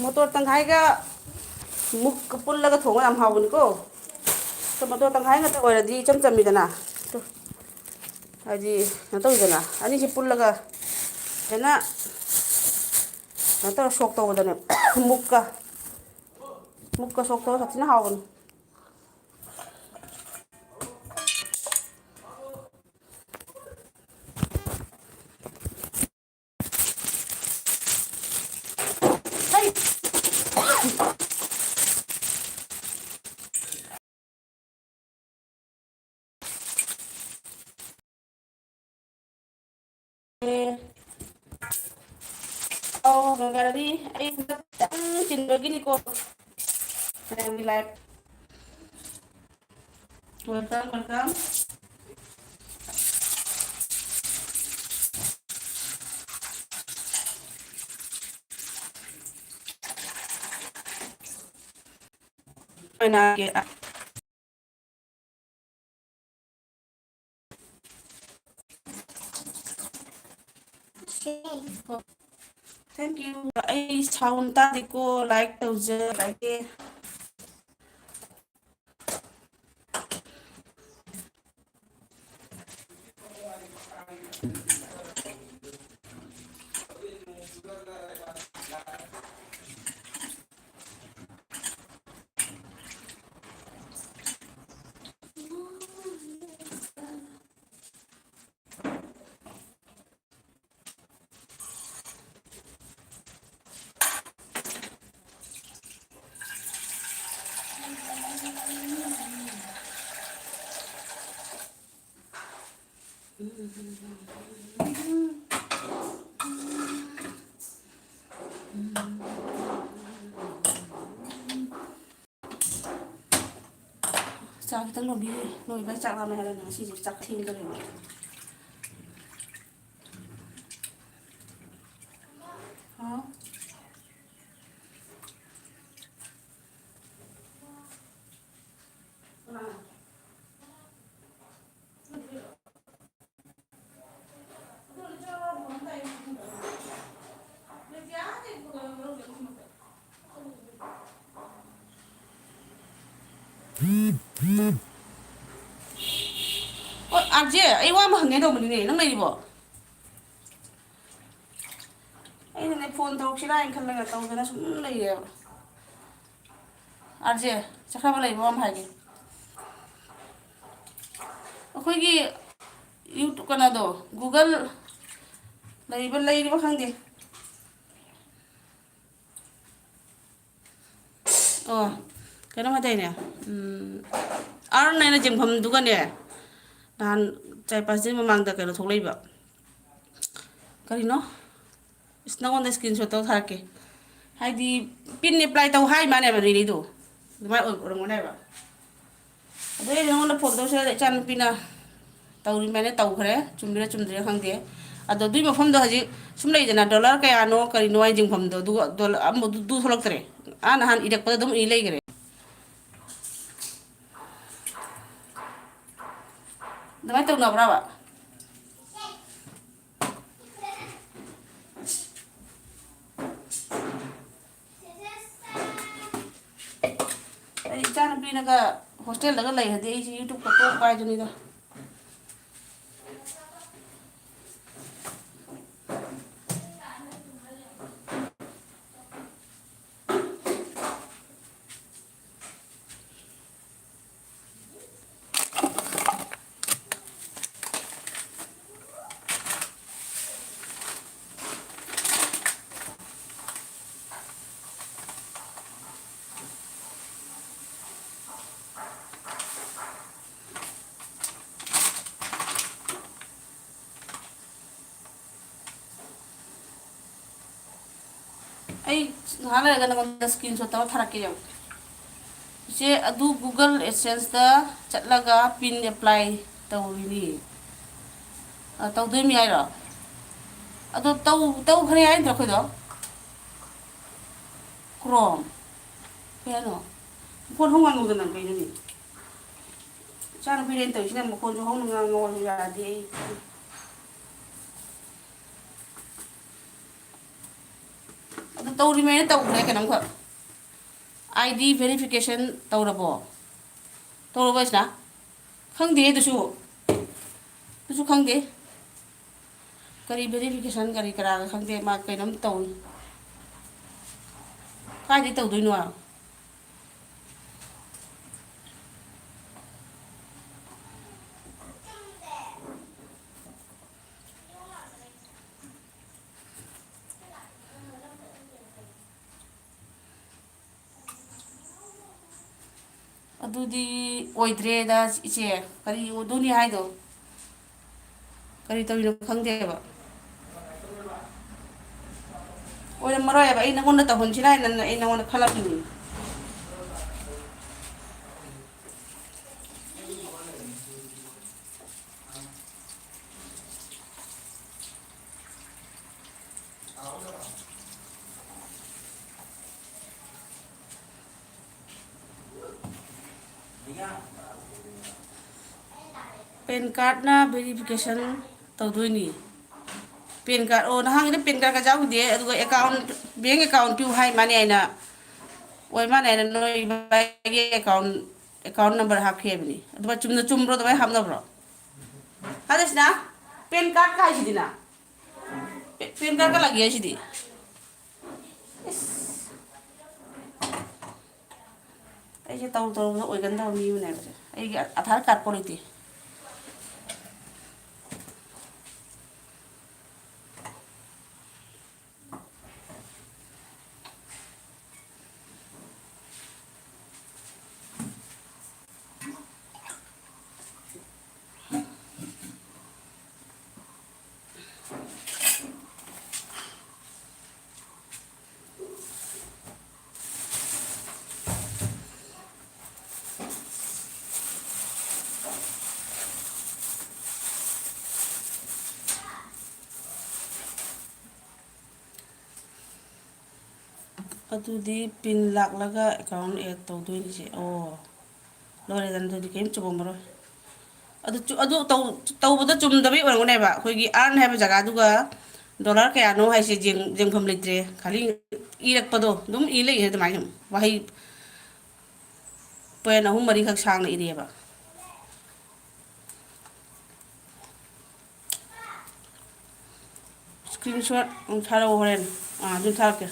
ꯃꯣꯇꯣꯔ ꯇꯪꯈꯥꯏꯒ ꯃꯨꯛꯀ ꯄꯨꯜꯂꯒ ꯊꯣꯡꯕ ꯌꯥꯝ ꯍꯥꯎꯕꯅꯤꯀꯣ꯫ ꯇꯣ, ꯃꯣꯇꯣꯔ ꯇꯪꯈꯥꯏ ꯈꯛꯇ ꯑꯣꯏꯔꯗꯤ ꯏꯆꯝ ꯆꯝꯃꯤꯗꯅ꯫ ꯇꯣ, ꯍꯥꯏꯗꯤ, ꯀꯩꯅꯣ ꯇꯧꯋꯤꯗꯅ, ꯑꯅꯤꯁꯤ ꯄꯨꯜꯂꯒ ꯐꯖꯅ ꯀꯩꯅꯣ ꯇꯧꯔ ꯁꯣꯛ ꯇꯧꯕꯗꯅꯦ, ꯃꯨꯛꯀ, ꯃꯨꯛꯀ ꯁꯣꯛ ꯇꯧꯔ ꯁꯥꯊꯤꯅ ꯍꯥꯎꯕꯅꯤ꯫ ꯑꯧ, ꯒꯪꯒꯥꯔꯤ, ꯑꯩ ꯍꯟꯗꯛ ꯈꯤꯇꯪ ꯆꯤꯟꯕꯒꯤꯅꯤꯀꯣ꯫ ꯃꯌꯥꯝꯒꯤ live꯫ Welcome, welcome. ꯑꯩꯅ Thank you. ꯑꯩ sound ꯇꯥꯗꯦꯀꯣ, like ꯇꯧꯖꯔꯒꯦ꯫ ꯆꯥ ꯈꯤꯇꯪ ꯂꯣꯟꯕꯤꯔꯤ꯫ ꯂꯣꯏꯕ ꯆꯥꯛ ꯂꯥꯝꯃꯦ ꯍꯥꯏꯔꯒ ꯉꯁꯤꯁꯦ ꯆꯥꯛ ꯊꯦꯡꯗꯣꯔꯦꯕ꯫ ꯍꯥꯎ꯫ ꯑꯣ, ꯑꯥꯔꯖꯦ, ꯑꯩ ꯋꯥ ꯑꯃ ꯍꯪꯒꯦ ꯇꯧꯕꯅꯤꯅꯦ, ꯅꯪ ꯂꯩꯔꯤꯕꯣ? ꯑꯩꯅꯅꯦ, ꯐꯣꯟ ꯇꯧꯔꯛꯁꯤꯔꯥ ꯍꯥꯏꯅ ꯈꯜꯂꯒ ꯇꯧꯗꯅ ꯁꯨꯝ ꯂꯩꯔꯦꯕ꯫ ꯑꯥꯔꯖꯦ, ꯆꯠꯈ꯭ꯔꯕ ꯂꯩꯕ ꯑꯃ ꯍꯥꯏꯒꯦ꯫ ꯑꯩꯈꯣꯏꯒꯤ YouTube ꯀꯩꯅꯣꯗꯣ, Google ꯂꯩꯕ, ꯂꯩꯔꯤꯕ ꯈꯪꯗꯦ꯫ ꯑꯣ, ꯀꯩꯅꯣ ꯍꯥꯏꯗꯥꯏꯅꯦ? ꯎꯝ, ꯑꯥꯔꯟ ꯍꯥꯏꯅ ꯆꯤꯡꯐꯝꯗꯨꯒꯅꯦ, ꯅꯍꯥꯟ ꯆꯍꯤ ꯄꯥꯁ ꯃꯃꯥꯡꯗ ꯀꯩꯅꯣ ꯊꯣꯛꯂꯛꯏꯕ, ꯀꯔꯤꯅꯣ? ꯏꯁ, ꯅꯉꯣꯟꯗ screenshot ꯇꯧ ꯊꯥꯔꯛꯀꯦ꯫ ꯍꯥꯏꯗꯤ, pin apply ꯇꯧ ꯍꯥꯏ ꯃꯥꯅꯦꯕ ꯅꯤꯅꯤꯗꯣ꯫ ꯑꯗꯨꯃꯥꯏꯅ ꯑꯣꯏ-, ꯑꯣꯏꯔꯝꯒꯅꯦꯕ꯫ ꯑꯗꯣ ꯑꯩ ꯅꯉꯣꯟꯗ ꯐꯣꯟ ꯇꯧꯁꯤꯔꯥ, ꯏꯆꯥꯅꯨꯄꯤꯅ ꯇꯧꯔꯤꯃꯥꯏꯅ ꯇꯧꯈ꯭ꯔꯦ꯫ ꯆꯨꯝꯃꯤꯔꯥ ꯆꯨꯝꯗ꯭ꯔꯤꯔꯥ ꯈꯪꯗꯦ꯫ ꯑꯗꯣ ꯑꯗꯨꯏ ꯃꯐꯝꯗꯣ ꯍꯧꯖꯤꯛ ꯁꯨꯝ ꯂꯩꯗꯅ, dollar ꯀꯌꯥꯅꯣ ꯀꯔꯤꯅꯣ ꯍꯥꯏꯅ ꯌꯦꯡꯐꯝꯗꯣ, ꯑꯗꯨꯒ dollar ꯑꯃ ꯑꯗꯨ, ꯑꯗꯨ ꯊꯣꯛꯂꯛꯇ꯭ꯔꯦ꯫ ꯑꯥ, ꯅꯍꯥꯟ ꯏꯔꯛꯄꯗ ꯑꯗꯨꯝ ꯏ ꯂꯩꯈ꯭ꯔꯦ꯫ ꯑꯗꯨꯃꯥꯏꯅ ꯇꯧꯅꯕ꯭ꯔꯕ? ꯑꯩ ꯏꯆꯥꯅꯨꯄꯤꯅꯒ hostelꯗꯒ ꯂꯩꯔꯗꯤ ꯑꯩꯁꯦ YouTubeꯀ ꯇꯣꯛꯄ ꯍꯥꯏꯗꯨꯅꯤꯗ꯫ ꯑꯩ ꯉꯥꯏꯍꯥꯛ ꯂꯩꯔꯒ ꯅꯉꯣꯟꯗ screenshot ꯇꯧꯔ ꯊꯥꯔꯛꯀꯦ, ꯌꯦꯡꯉꯨ꯫ ꯏꯆꯦ, ꯑꯗꯨ Google AdSenseꯇ ꯆꯠꯂꯒ pin apply ꯇꯧꯔꯤꯅꯤ꯫ ꯑ, ꯇꯧꯗꯣꯏꯅꯤ ꯍꯥꯏꯔꯣ? ꯑꯗꯣ ꯇꯧ-, ꯇꯧꯈ꯭ꯔꯦ ꯍꯥꯏ ꯅꯠꯇ꯭ꯔꯣ ꯑꯩꯈꯣꯏꯗꯣ? Chrome꯫ ꯀꯩ ꯍꯥꯏꯅꯣ? ꯃꯈꯣꯟ ꯍꯧ ꯉꯥꯡꯉꯨꯗꯅ ꯀꯩꯅꯣꯅꯦ? ꯏꯆꯥꯅꯨꯄꯤꯅꯦꯅ ꯇꯧꯔꯤꯁꯤꯅ ꯃꯈꯣꯟꯁꯨ ꯍꯧꯅ ꯉꯥꯡꯉꯣ ꯌꯥꯗꯦ ꯑꯩ꯫ ꯑꯗꯨ ꯇꯧꯔꯤꯃꯦꯅ ꯇꯧꯈ꯭ꯔꯦ ꯀꯩꯅꯣꯝꯈꯛ꯫ ID verification ꯇꯧꯔꯕꯣ? ꯇꯧꯔꯕꯣ ꯏꯁꯅꯥ? ꯈꯪꯗꯦ ꯑꯗꯨꯁꯨ꯫ ꯑꯗꯨꯁꯨ ꯈꯪꯗꯦ꯫ ꯀꯔꯤ verification ꯀꯔꯤ ꯀꯔꯥꯒ ꯈꯪꯗꯦ, ꯃꯥ ꯀꯩꯅꯣꯝ ꯇꯧꯏ꯫ ꯀꯥꯏꯗꯩ ꯇꯧꯗꯣꯏꯅꯣ? ꯑꯗꯨꯗꯤ ꯑꯣꯏꯗ꯭ꯔꯦꯗ, ꯏꯆꯦ꯫ ꯀꯔꯤ ꯑꯣꯏꯗꯣꯏꯅꯤ ꯍꯥꯏꯗꯣ? ꯀꯔꯤ ꯇꯧꯔꯤꯅꯣ ꯈꯪꯗꯦꯕ꯫ ꯑꯣꯏꯔꯝꯃꯔꯣꯏꯕ, ꯑꯩ ꯅꯪꯉꯣꯟꯗ ꯇꯧꯍꯟꯁꯤꯔꯥ ꯍꯥꯏꯅ ꯑꯩ ꯅꯪꯉꯣꯟꯗ ꯈꯜꯂꯝꯃꯤꯅꯤ꯫ ꯄꯦꯟ ꯀꯥꯔꯠꯅ ꯚꯦꯔꯤꯐꯤꯀꯦꯁꯟ ꯇꯧꯗꯣꯏꯅꯤ꯫ ꯄꯦꯟ ꯀꯥꯔꯠ, ꯑꯣ, ꯅꯍꯥꯟꯒꯤꯗ ꯄꯦꯟ ꯀꯥꯔꯠꯀ ꯌꯥꯎꯈꯤꯗꯦ, ꯑꯗꯨꯒ ꯑꯦꯀꯥꯎꯟ, ꯕꯦꯡ ꯑꯦꯀꯥꯎꯟ ꯄꯤꯌꯨ ꯍꯥꯏ ꯃꯥꯅꯦ ꯍꯥꯏꯅ, ꯑꯣꯏ ꯃꯥꯅꯦ ꯍꯥꯏꯅ ꯅꯣꯏ ꯏꯕꯥꯏꯒꯤ ꯑꯦꯀꯥꯎꯟ, ꯑꯦꯀꯥꯎꯟ ꯅꯝꯕꯔ ꯍꯥꯞꯈꯤ ꯍꯥꯏꯕꯅꯤ꯫ ꯑꯗꯨꯃꯥꯏ ꯆꯨꯝꯅ ꯆꯨꯝꯕ꯭ꯔꯣ? ꯑꯗꯨꯃꯥꯏꯅ ꯍꯥꯞꯅꯕ꯭ꯔꯣ? ꯍꯥꯏꯗꯁꯤꯅ ꯄꯦꯟ ꯀꯥꯔꯠꯀ ꯍꯥꯏꯁꯤꯗꯤꯅ, ꯄꯦ-, ꯄꯦꯟ ꯀꯥꯔꯠꯀ ꯂꯥꯛꯏ ꯍꯥꯏꯁꯤꯗꯤ꯫ ꯏꯁ꯫ ꯑꯩꯁꯦ ꯇꯧ ꯇꯧꯔꯨꯕꯗ ꯑꯣꯏꯒꯟꯗꯕ ꯃꯤ ꯑꯃꯅꯦꯕꯁꯦ꯫ ꯑꯩꯒꯤ ꯑꯙꯥꯔ ꯀꯥꯔꯗ ꯄꯣ ꯂꯩꯇꯦ꯫ ꯑꯗꯨꯗꯤ ꯄꯤꯟ ꯂꯥꯛꯂꯒ ꯑꯦꯀꯥꯎꯟ ꯑꯦꯗ ꯇꯧꯗꯣꯏꯅꯤꯁꯦ꯫ ꯑꯣ, ꯂꯣꯏꯔꯦꯗꯅ, ꯑꯗꯨꯗꯤ ꯀꯔꯤꯝ ꯆꯨꯝꯃꯝꯃꯔꯣꯏ꯫ ꯑꯗꯨ ꯆꯨ-, ꯑꯗꯨ ꯇꯧ-, ꯇꯧꯕꯗ ꯆꯨꯝꯗꯕꯩ ꯑꯣꯏꯔꯝꯒꯅꯦꯕ꯫ ꯑꯩꯈꯣꯏꯒꯤ ꯑꯥꯔꯟ ꯍꯥꯏꯕ ꯖꯒꯥꯗꯨꯒ ꯗꯣꯂꯔ ꯀꯌꯥꯅꯣ ꯍꯥꯏꯁꯦ ꯌꯦꯡ-, ꯌꯦꯡꯐꯝ ꯂꯩꯇ꯭ꯔꯦ꯫ ꯈꯥꯂꯤ ꯏꯔꯛꯄꯗꯣ ꯑꯗꯨꯝ ꯏ ꯂꯩꯌꯦ ꯑꯗꯨꯃꯥꯏꯅ ꯁꯨꯝ꯫ ꯋꯥꯍꯩ ꯄꯣꯏꯟ ꯑꯍꯨꯝ ꯃꯔꯤꯈꯛ ꯁꯥꯡꯅ ꯏꯔꯛꯑꯦꯕ꯫ ꯁ꯭ꯀ꯭ꯔꯤꯟꯁꯣꯠ ꯑꯃꯨꯛ ꯊꯥꯔꯛꯑꯣ ꯍꯣꯔꯦꯟ꯫ ꯑꯥ, ꯑꯗꯨ ꯊꯥꯔꯛꯀꯦ꯫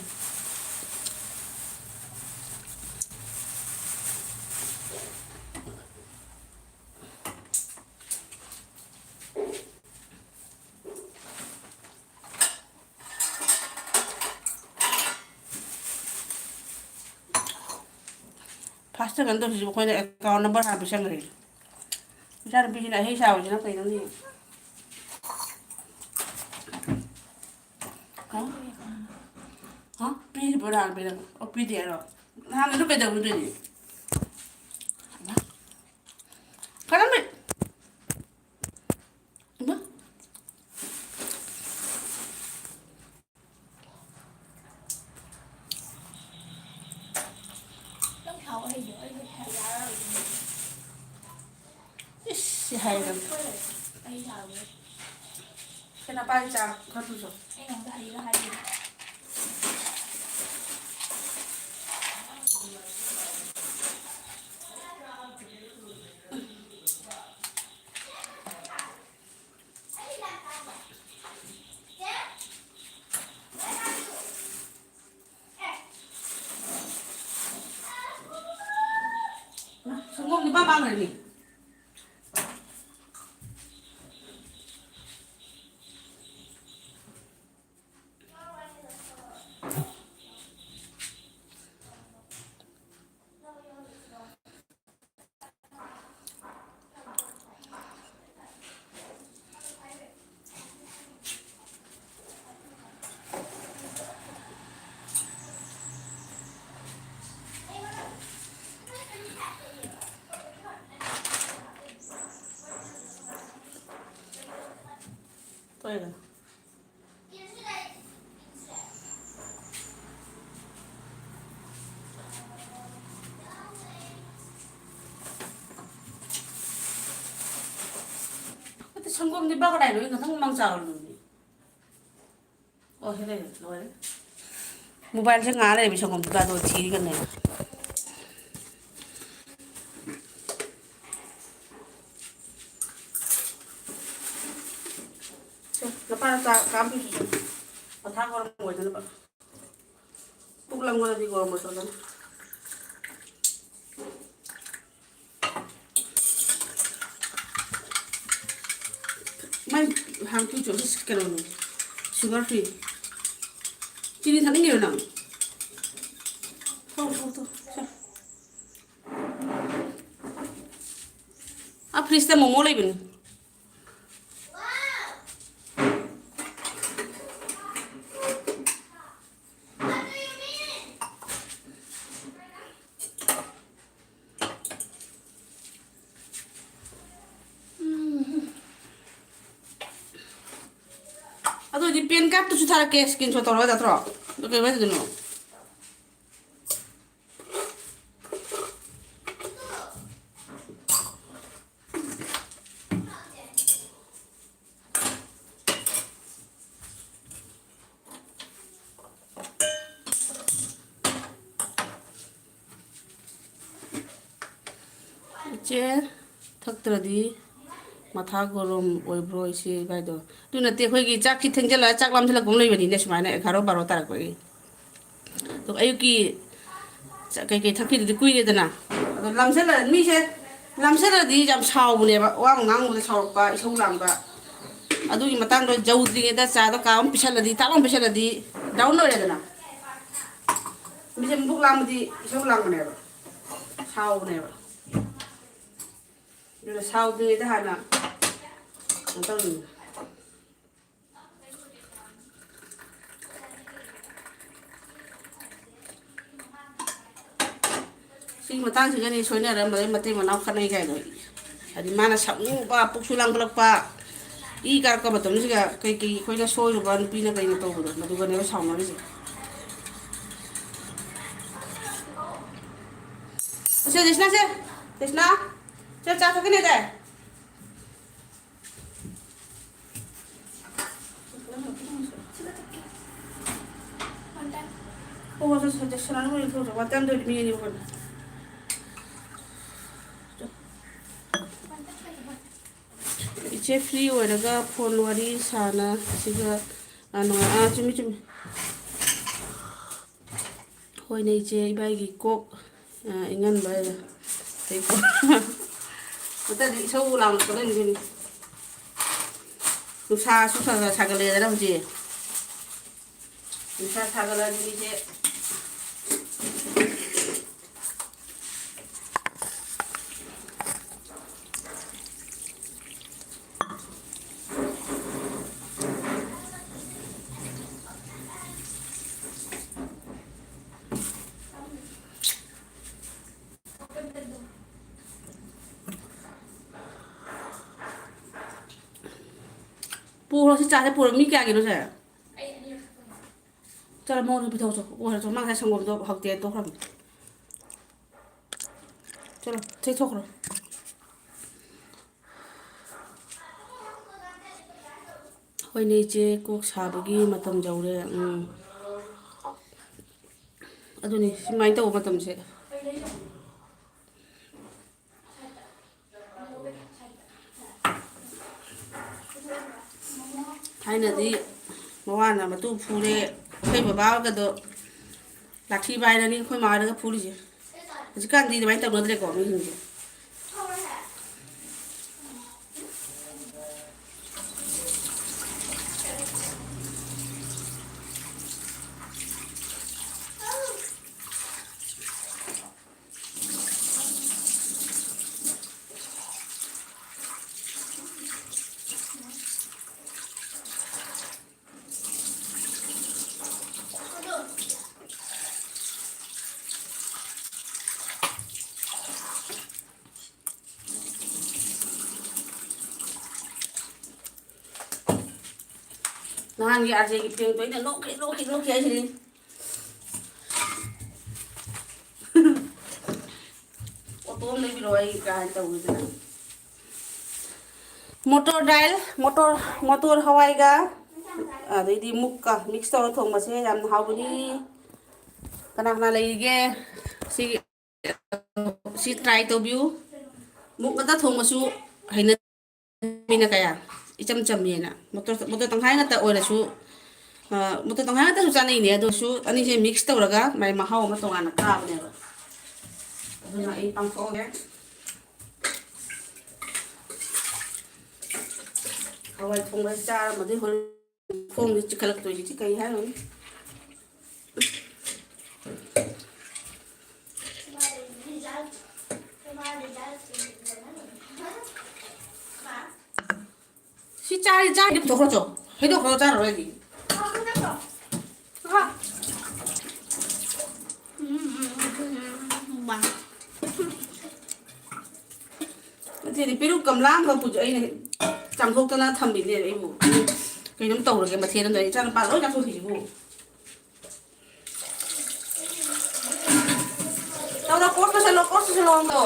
ꯐꯥꯔꯁꯇ ꯀꯩꯅꯣ ꯇꯧꯁꯤꯕꯨ, ꯑꯩꯈꯣꯏꯅ ꯑꯦꯀꯥꯎꯟ ꯅꯝꯕꯔ ꯍꯥꯟꯅ ꯄꯤꯁꯟꯈ꯭ꯔꯦ꯫ ꯏꯆꯥꯅꯨꯄꯤꯁꯤꯅ ꯑꯍꯩ ꯁꯥꯕꯁꯤꯅ ꯀꯩꯅꯣꯅꯦ? ꯍꯥ? ꯄꯤꯔꯤꯕ꯭ꯔꯣ? ꯅꯍꯥꯟ ꯄꯤꯔꯝ-, ꯑꯣ, ꯄꯤꯗꯦ ꯍꯥꯏꯔꯣ? ꯅꯍꯥꯟ ꯑꯗꯨ ꯀꯩꯗꯧꯔꯨꯗꯣꯏꯅꯤ? ꯀꯔꯝꯕ? ꯏꯃꯥ꯫ ꯅꯪ ꯁꯥꯎ ꯍꯩꯗꯣ ꯑꯩ ꯍꯩ ꯌꯥꯔꯔꯣꯏ꯫ ꯏꯁ, ꯁꯤ ꯍꯥꯏꯔꯒ꯫ ꯑꯩ ꯁꯥꯎꯔꯦ꯫ ꯁꯦ ꯅꯄꯥꯒꯤ ꯆꯥ ꯈꯔ ꯄꯨꯖꯧ꯫ ꯑꯩ ꯅꯉꯣꯟꯗ ꯍꯩꯔ ꯍꯥꯏꯒꯦ꯫ ꯁꯪꯒꯣꯝꯗꯤ ꯄꯥ ꯃꯥꯡꯈ꯭ꯔꯅꯤ꯫ ꯇꯣꯛꯑꯦꯗꯅ꯫ ꯑꯗꯨ ꯁꯪꯒꯣꯝꯗꯤ ꯕꯥ ꯀꯗꯥꯏꯗ ꯉꯥꯛꯇꯪ ꯃꯃꯥꯡ ꯆꯥꯔꯨꯕꯅꯤ꯫ ꯑꯣ, ꯁꯤ ꯂꯩꯔꯦ, ꯂꯣꯏꯔꯦ꯫ ꯃꯣꯕꯥꯏꯜꯁꯦ ꯉꯥ ꯂꯩꯔꯝꯃꯤ, ꯁꯪꯒꯣꯝ ꯊꯤꯀꯥꯗꯣ ꯊꯤꯔꯒꯅꯦ꯫ ꯁꯦ, ꯅꯄꯥꯅ ꯆꯥ ꯀꯥꯝꯕꯤꯔꯤꯁꯦ ꯃꯊꯥ ꯒꯣꯔꯝ ꯑꯣꯏꯗꯅꯕ꯫ ꯄꯨꯛ ꯂꯥꯝꯒꯠꯂꯗꯤ ꯒꯣꯔꯝ ꯑꯣꯏꯁꯜꯂꯅꯤ꯫ ꯃꯥꯏ ꯍꯥꯡꯇꯨ ꯆꯣ-, ꯀꯩꯅꯣꯅꯦ, sugar free꯫ ꯆꯤꯅꯤ ꯊꯛꯅꯤꯡꯉꯤꯔꯣ ꯅꯪ? ꯊꯛꯑꯣ, ꯊꯛꯑꯣ, ꯊꯛꯑꯣ꯫ ꯁꯦ꯫ ꯑꯥ, fridgeꯇ ꯃꯣꯃꯣ ꯂꯩꯕꯅꯤ꯫ ꯄꯦꯟ ꯀꯥꯔꯠꯇꯨꯁꯨ ꯊꯥꯔꯛꯀꯦ, ꯁ꯭ꯀ꯭ꯔꯤꯟ ꯁꯣꯠ ꯇꯧꯔꯒ ꯅꯠꯇ꯭ꯔꯣ? ꯑꯗꯨ ꯀꯩ ꯍꯥꯏꯗꯣꯏꯅꯣ? ꯏꯆꯦ, ꯊꯛꯇ꯭ꯔꯗꯤ ꯃꯊꯥ ꯒꯣꯔꯣꯝ ꯑꯣꯏꯕ꯭ꯔꯣ ꯏꯆꯦ ꯏꯕꯥꯏꯗꯣ? ꯑꯗꯨ ꯅꯠꯇꯦ, ꯑꯩꯈꯣꯏꯒꯤ ꯆꯥꯛꯁꯤ ꯊꯦꯡꯖꯤꯜꯂꯒ ꯆꯥꯛ ꯂꯥꯝꯁꯤꯜꯂꯛꯄ ꯑꯃ ꯂꯩꯕꯅꯤꯅꯦ, ꯁꯨꯃꯥꯏꯅ ꯑꯦꯒꯥꯔꯣ ꯕꯥꯔꯣ ꯇꯥꯔꯛꯄꯒꯤ꯫ ꯑꯗꯣ ꯑꯌꯨꯛꯀꯤ ꯆꯥꯛ ꯀꯩꯀꯩ ꯊꯛꯈꯤꯗꯨꯗꯤ ꯀꯨꯏꯔꯦꯗꯅ꯫ ꯑꯗꯣ ꯂꯥꯝꯁꯤꯜꯂ-, ꯃꯤꯁꯦ ꯂꯥꯝꯁꯤꯜꯂꯗꯤ ꯌꯥꯝ ꯁꯥꯎꯕꯅꯦꯕ, ꯋꯥ ꯑꯃ ꯉꯥꯡꯕꯗ ꯁꯥꯎꯔꯛꯄ, ꯏꯁꯧ ꯂꯥꯡꯕ꯫ ꯑꯗꯨꯒꯤ ꯃꯇꯥꯡꯗ ꯌꯧꯗ꯭ꯔꯤꯉꯩꯗ ꯆꯥꯗꯣ ꯀꯥꯞ ꯑꯃ ꯄꯤꯁꯜꯂꯗꯤ, ꯊꯛ ꯑꯃ ꯄꯤꯁꯜꯂꯗꯤ ꯗꯥꯎꯟ ꯑꯣꯏꯔꯦꯗꯅ꯫ ꯃꯤꯁꯦ ꯃꯕꯨꯛ ꯂꯥꯝꯕꯗꯤ ꯏꯁꯧ ꯂꯥꯡꯕꯅꯦꯕ, ꯁꯥꯎꯕꯅꯦꯕ꯫ ꯑꯗꯨꯅ ꯁꯥꯎꯗ꯭ꯔꯤꯉꯩꯗ ꯍꯥꯟꯅ ꯀꯩꯅꯣ ꯇꯧꯅꯤꯡꯕ꯫ ꯁꯤꯒꯤ ꯃꯇꯥꯡꯁꯤꯒꯅꯤ ꯁꯣꯏꯅꯔꯝꯕꯗꯩ ꯃꯇꯩ ꯃꯅꯥꯎ ꯈꯠꯅꯩ ꯀꯥꯏꯗꯣ꯫ ꯍꯥꯏꯗꯤ ꯃꯥꯅ ꯁꯥꯎꯅꯤꯡꯕ, ꯄꯨꯛꯁꯨ ꯂꯥꯡꯈꯠꯂꯛꯄ, ꯏ ꯀꯥꯔꯛꯄ ꯃꯇꯝꯁꯤꯒ ꯀꯩꯀꯩ ꯑꯩꯈꯣꯏꯅ ꯁꯣꯏꯔꯨꯕ ꯅꯨꯄꯤꯅ ꯀꯩꯅꯣ ꯇꯧꯕꯗꯣ, ꯃꯗꯨꯒꯅꯦꯕ ꯁꯥꯎꯅꯔꯤꯁꯦ꯫ ꯁꯦ, ꯖꯦꯁꯅꯥ, ꯁꯦ, ꯖꯦꯁꯅꯥ, ꯁꯦ, ꯆꯥ ꯊꯛꯀꯅꯤ ꯗꯥꯏ? ꯍꯣ, ꯍꯣ, ꯁꯦ, ꯁꯦ, ꯖꯦꯁꯅꯥ, ꯅꯪ ꯑꯣꯏꯅ ꯊꯣꯛꯑꯣ, ꯋꯥ ꯇꯥꯏꯝ ꯇꯧꯔꯗꯤ ꯃꯤ ꯑꯅꯤ ꯑꯍꯨꯝ꯫ ꯏꯆꯦ ꯐ꯭ꯔꯤ ꯑꯣꯏꯔꯒ ꯐꯣꯟ ꯋꯥꯔꯤ ꯁꯥꯟꯅꯁꯤꯒ, ꯑꯥ, ꯅꯨꯡꯉꯥꯏ-, ꯑꯥ, ꯆꯨꯝꯃꯤ, ꯆꯨꯝꯃꯤ꯫ ꯍꯣꯏꯅꯦ ꯏꯆꯦ, ꯏꯕꯥꯏꯒꯤ ꯀꯣꯛ, ꯑ, ꯏꯪꯍꯟꯕ ꯍꯥꯏꯗꯣ꯫ ꯑꯗꯩ ꯀꯣꯛ ꯅꯠꯇ꯭ꯔꯗꯤ ꯏꯁꯧ ꯂꯥꯡꯉꯛꯄꯗꯣꯏꯅꯤ ꯀꯩꯅꯣ꯫ ꯅꯨꯡꯁꯥꯁꯨ ꯈꯔ ꯈꯔ ꯁꯥꯒꯠꯂꯛꯑꯦꯗꯅ ꯍꯧꯖꯤꯛ꯫ ꯅꯨꯡꯁꯥ ꯁꯥꯒꯠꯂꯛꯑꯗꯤ ꯃꯤꯁꯦ ꯄꯨꯔꯣ, ꯁꯤ ꯆꯥꯁꯦ ꯄꯨꯔꯣ꯫ ꯃꯤ ꯀꯌꯥꯒꯤꯅꯣ ꯁꯦ? ꯆꯠꯂꯣ, ꯃꯉꯣꯟꯗ ꯄꯤꯊꯣꯛꯑꯣ ꯆꯣ꯫ ꯄꯨꯔꯣ ꯆꯣ꯫ ꯃꯥ ꯉꯁꯥꯏ ꯁꯪꯒꯣꯝꯗꯣ ꯍꯧꯇꯦ ꯇꯣꯛꯈ꯭ꯔꯕꯅꯤ꯫ ꯆꯠꯂꯣ, ꯆꯦ ꯊꯣꯛꯈ꯭ꯔꯣ꯫ ꯍꯣꯏꯅꯦ ꯏꯆꯦ, ꯀꯣꯛ ꯁꯥꯕꯒꯤ ꯃꯇꯝ ꯌꯧꯔꯦ꯫ ꯎꯝ꯫ ꯑꯗꯨꯅꯤ ꯁꯨꯃꯥꯏꯅ ꯇꯧꯕ ꯃꯇꯝꯁꯦ꯫ ꯊꯥꯏꯅꯗꯤ ꯃꯋꯥꯅ ꯃꯇꯨ ꯐꯨꯔꯦ, ꯑꯩꯈꯣꯏ ꯕꯕꯥꯒꯗꯣ ꯂꯥꯊꯤ ꯄꯥꯏꯔꯅꯤ, ꯑꯩꯈꯣꯏ ꯃꯥꯗꯒ ꯐꯨꯔꯤꯁꯦ꯫ ꯍꯧꯖꯤꯛꯀꯥꯟꯗꯤ ꯑꯗꯨꯃꯥꯏꯅ ꯇꯧꯅꯗ꯭ꯔꯦꯀꯣ ꯃꯤꯁꯤꯡꯁꯦ꯫ ꯅꯍꯥꯟꯒꯤ ꯑꯥꯔ ꯖꯦꯒꯤ ꯄ꯭ꯔꯦꯡꯛꯇꯣ ꯑꯩꯅ ꯅꯣꯛꯈꯤ, ꯅꯣꯛꯈꯤ, ꯅꯣꯛꯈꯤ ꯍꯥꯏꯁꯤꯅꯤ꯫ ꯑꯣꯇꯣ ꯑꯃ ꯂꯩꯕꯤꯔꯣ ꯑꯩ ꯀꯥꯏꯅ ꯇꯧꯋꯤꯗꯅ꯫ ꯃꯣꯇꯣꯔ ꯗꯥꯏꯜ, ꯃꯣꯇꯣꯔ, ꯃꯣꯇꯣꯔ ꯍꯋꯥꯏꯒ ꯑꯗꯩꯗꯤ ꯃꯨꯛꯀ ꯃꯤꯛꯁ ꯇꯧꯔ ꯊꯣꯡꯕꯁꯦ ꯌꯥꯝꯅ ꯍꯥꯎꯕꯅꯤ꯫ ꯀꯅꯥ ꯀꯅꯥ ꯂꯩꯔꯤꯒꯦ? ꯁꯤ ꯁꯤ ꯇ꯭ꯔꯥꯏ ꯇꯧꯕꯤꯌꯨ꯫ ꯃꯨꯛ ꯉꯥꯛꯇ ꯊꯣꯡꯕꯁꯨ ꯍꯩꯅ-, ꯃꯤꯅ ꯀꯌꯥ ꯏꯆꯝ ꯆꯝꯃꯦꯅ꯫ ꯃꯣꯇꯣꯔ, ꯃꯣꯇꯣꯔ ꯇꯪꯈꯥꯏ ꯉꯥꯛꯇ ꯑꯣꯏꯔꯁꯨ, ꯑ, ꯃꯣꯇꯣꯔ ꯇꯪꯈꯥꯏ ꯉꯥꯛꯇꯁꯨ ꯆꯥꯅꯩꯅꯦ꯫ ꯑꯗꯨꯁꯨ ꯑꯅꯤꯁꯦ ꯃꯤꯛꯁ ꯇꯧꯔꯒ ꯃꯥꯏ ꯃꯍꯥꯎ ꯑꯃ ꯇꯣꯉꯥꯟꯅ ꯀꯥꯕꯅꯦꯕ꯫ ꯑꯗꯨꯅ ꯑꯩ ꯄꯥꯡꯊꯣꯛꯑꯒꯦ꯫ ꯍꯋꯥꯏ ꯊꯣꯡꯕ ꯆꯥꯔꯝꯃꯗꯤ ꯍꯣꯔꯦꯟ ꯈꯣꯡꯁꯦ ꯆꯤꯛꯈꯠꯂꯛꯇꯣꯏꯁꯤꯗꯤ ꯀꯩ ꯍꯥꯏꯔꯨꯅꯤ꯫ ꯁꯤ ꯆꯥꯔꯤ, ꯆꯥꯔꯤ ꯄꯨꯊꯣꯛꯈ꯭ꯔꯣ ꯆꯣ꯫ ꯍꯩꯗꯣꯛꯈ꯭ꯔꯣ, ꯆꯥꯔꯔꯣꯏ ꯑꯩꯗꯤ꯫ ꯅꯠꯇꯦꯅꯦ, ꯄꯦꯔꯨꯛ ꯒꯝꯂꯥ ꯑꯃꯈꯛ ꯄꯨꯖ-, ꯑꯩꯅ ꯆꯥꯝꯊꯣꯛꯇꯅ ꯊꯝꯕꯤꯅꯦ ꯑꯩꯕꯨ꯫ ꯀꯩꯅꯣꯝ ꯇꯧꯔꯒꯦ, ꯃꯊꯦꯜ ꯑꯃꯗ ꯏꯆꯥ ꯅꯨꯄꯥ ꯂꯣꯏ ꯆꯥꯊꯣꯛꯈꯤꯁꯤꯕꯨ꯫ ꯇꯧꯔꯣ, ꯀꯣꯁ ꯇꯧꯁꯜꯂꯣ, ꯀꯣꯁ ꯇꯧꯁꯜꯂꯣ ꯑꯝꯇ꯫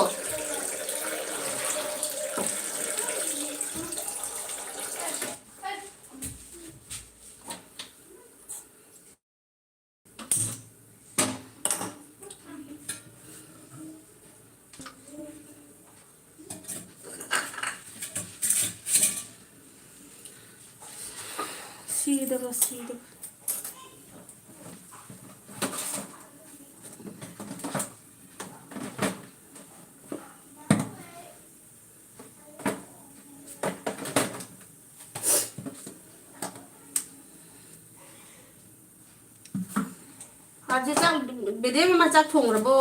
ꯁꯤꯗꯕ, ꯁꯤꯗꯕ꯫ ꯍꯧꯖꯤꯛ ꯆꯥꯛ, ꯕꯦꯗꯦꯝ ꯃꯃꯥ ꯆꯥꯛ ꯊꯣꯡꯈ꯭ꯔꯕꯣ?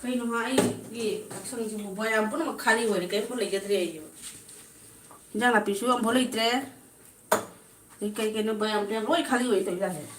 ꯀꯩꯅꯣ ꯍꯥ, ꯑꯩꯒꯤ ꯆꯥꯛꯁꯪꯁꯤꯕꯨ ꯕꯣꯌꯥꯝ ꯄꯨꯝꯅꯃꯛ ꯈꯥꯂꯤ ꯑꯣꯏꯔꯦ, ꯀꯔꯤꯝꯐꯥꯎ ꯂꯩꯖꯗ꯭ꯔꯦ ꯑꯩꯁꯨ꯫ ꯏꯟꯖꯥꯡ ꯅꯥꯄꯤꯁꯨ ꯑꯝꯐꯥꯎ ꯂꯩꯇ꯭ꯔꯦ꯫ ꯑꯗꯩ ꯀꯩ ꯀꯩꯅꯣ ꯕꯣꯌꯥꯝ ꯕꯣꯌꯥꯝ ꯂꯣꯏ ꯈꯥꯂꯤ ꯑꯣꯏ ꯇꯧꯔꯤꯀꯥꯟꯁꯤꯗ꯫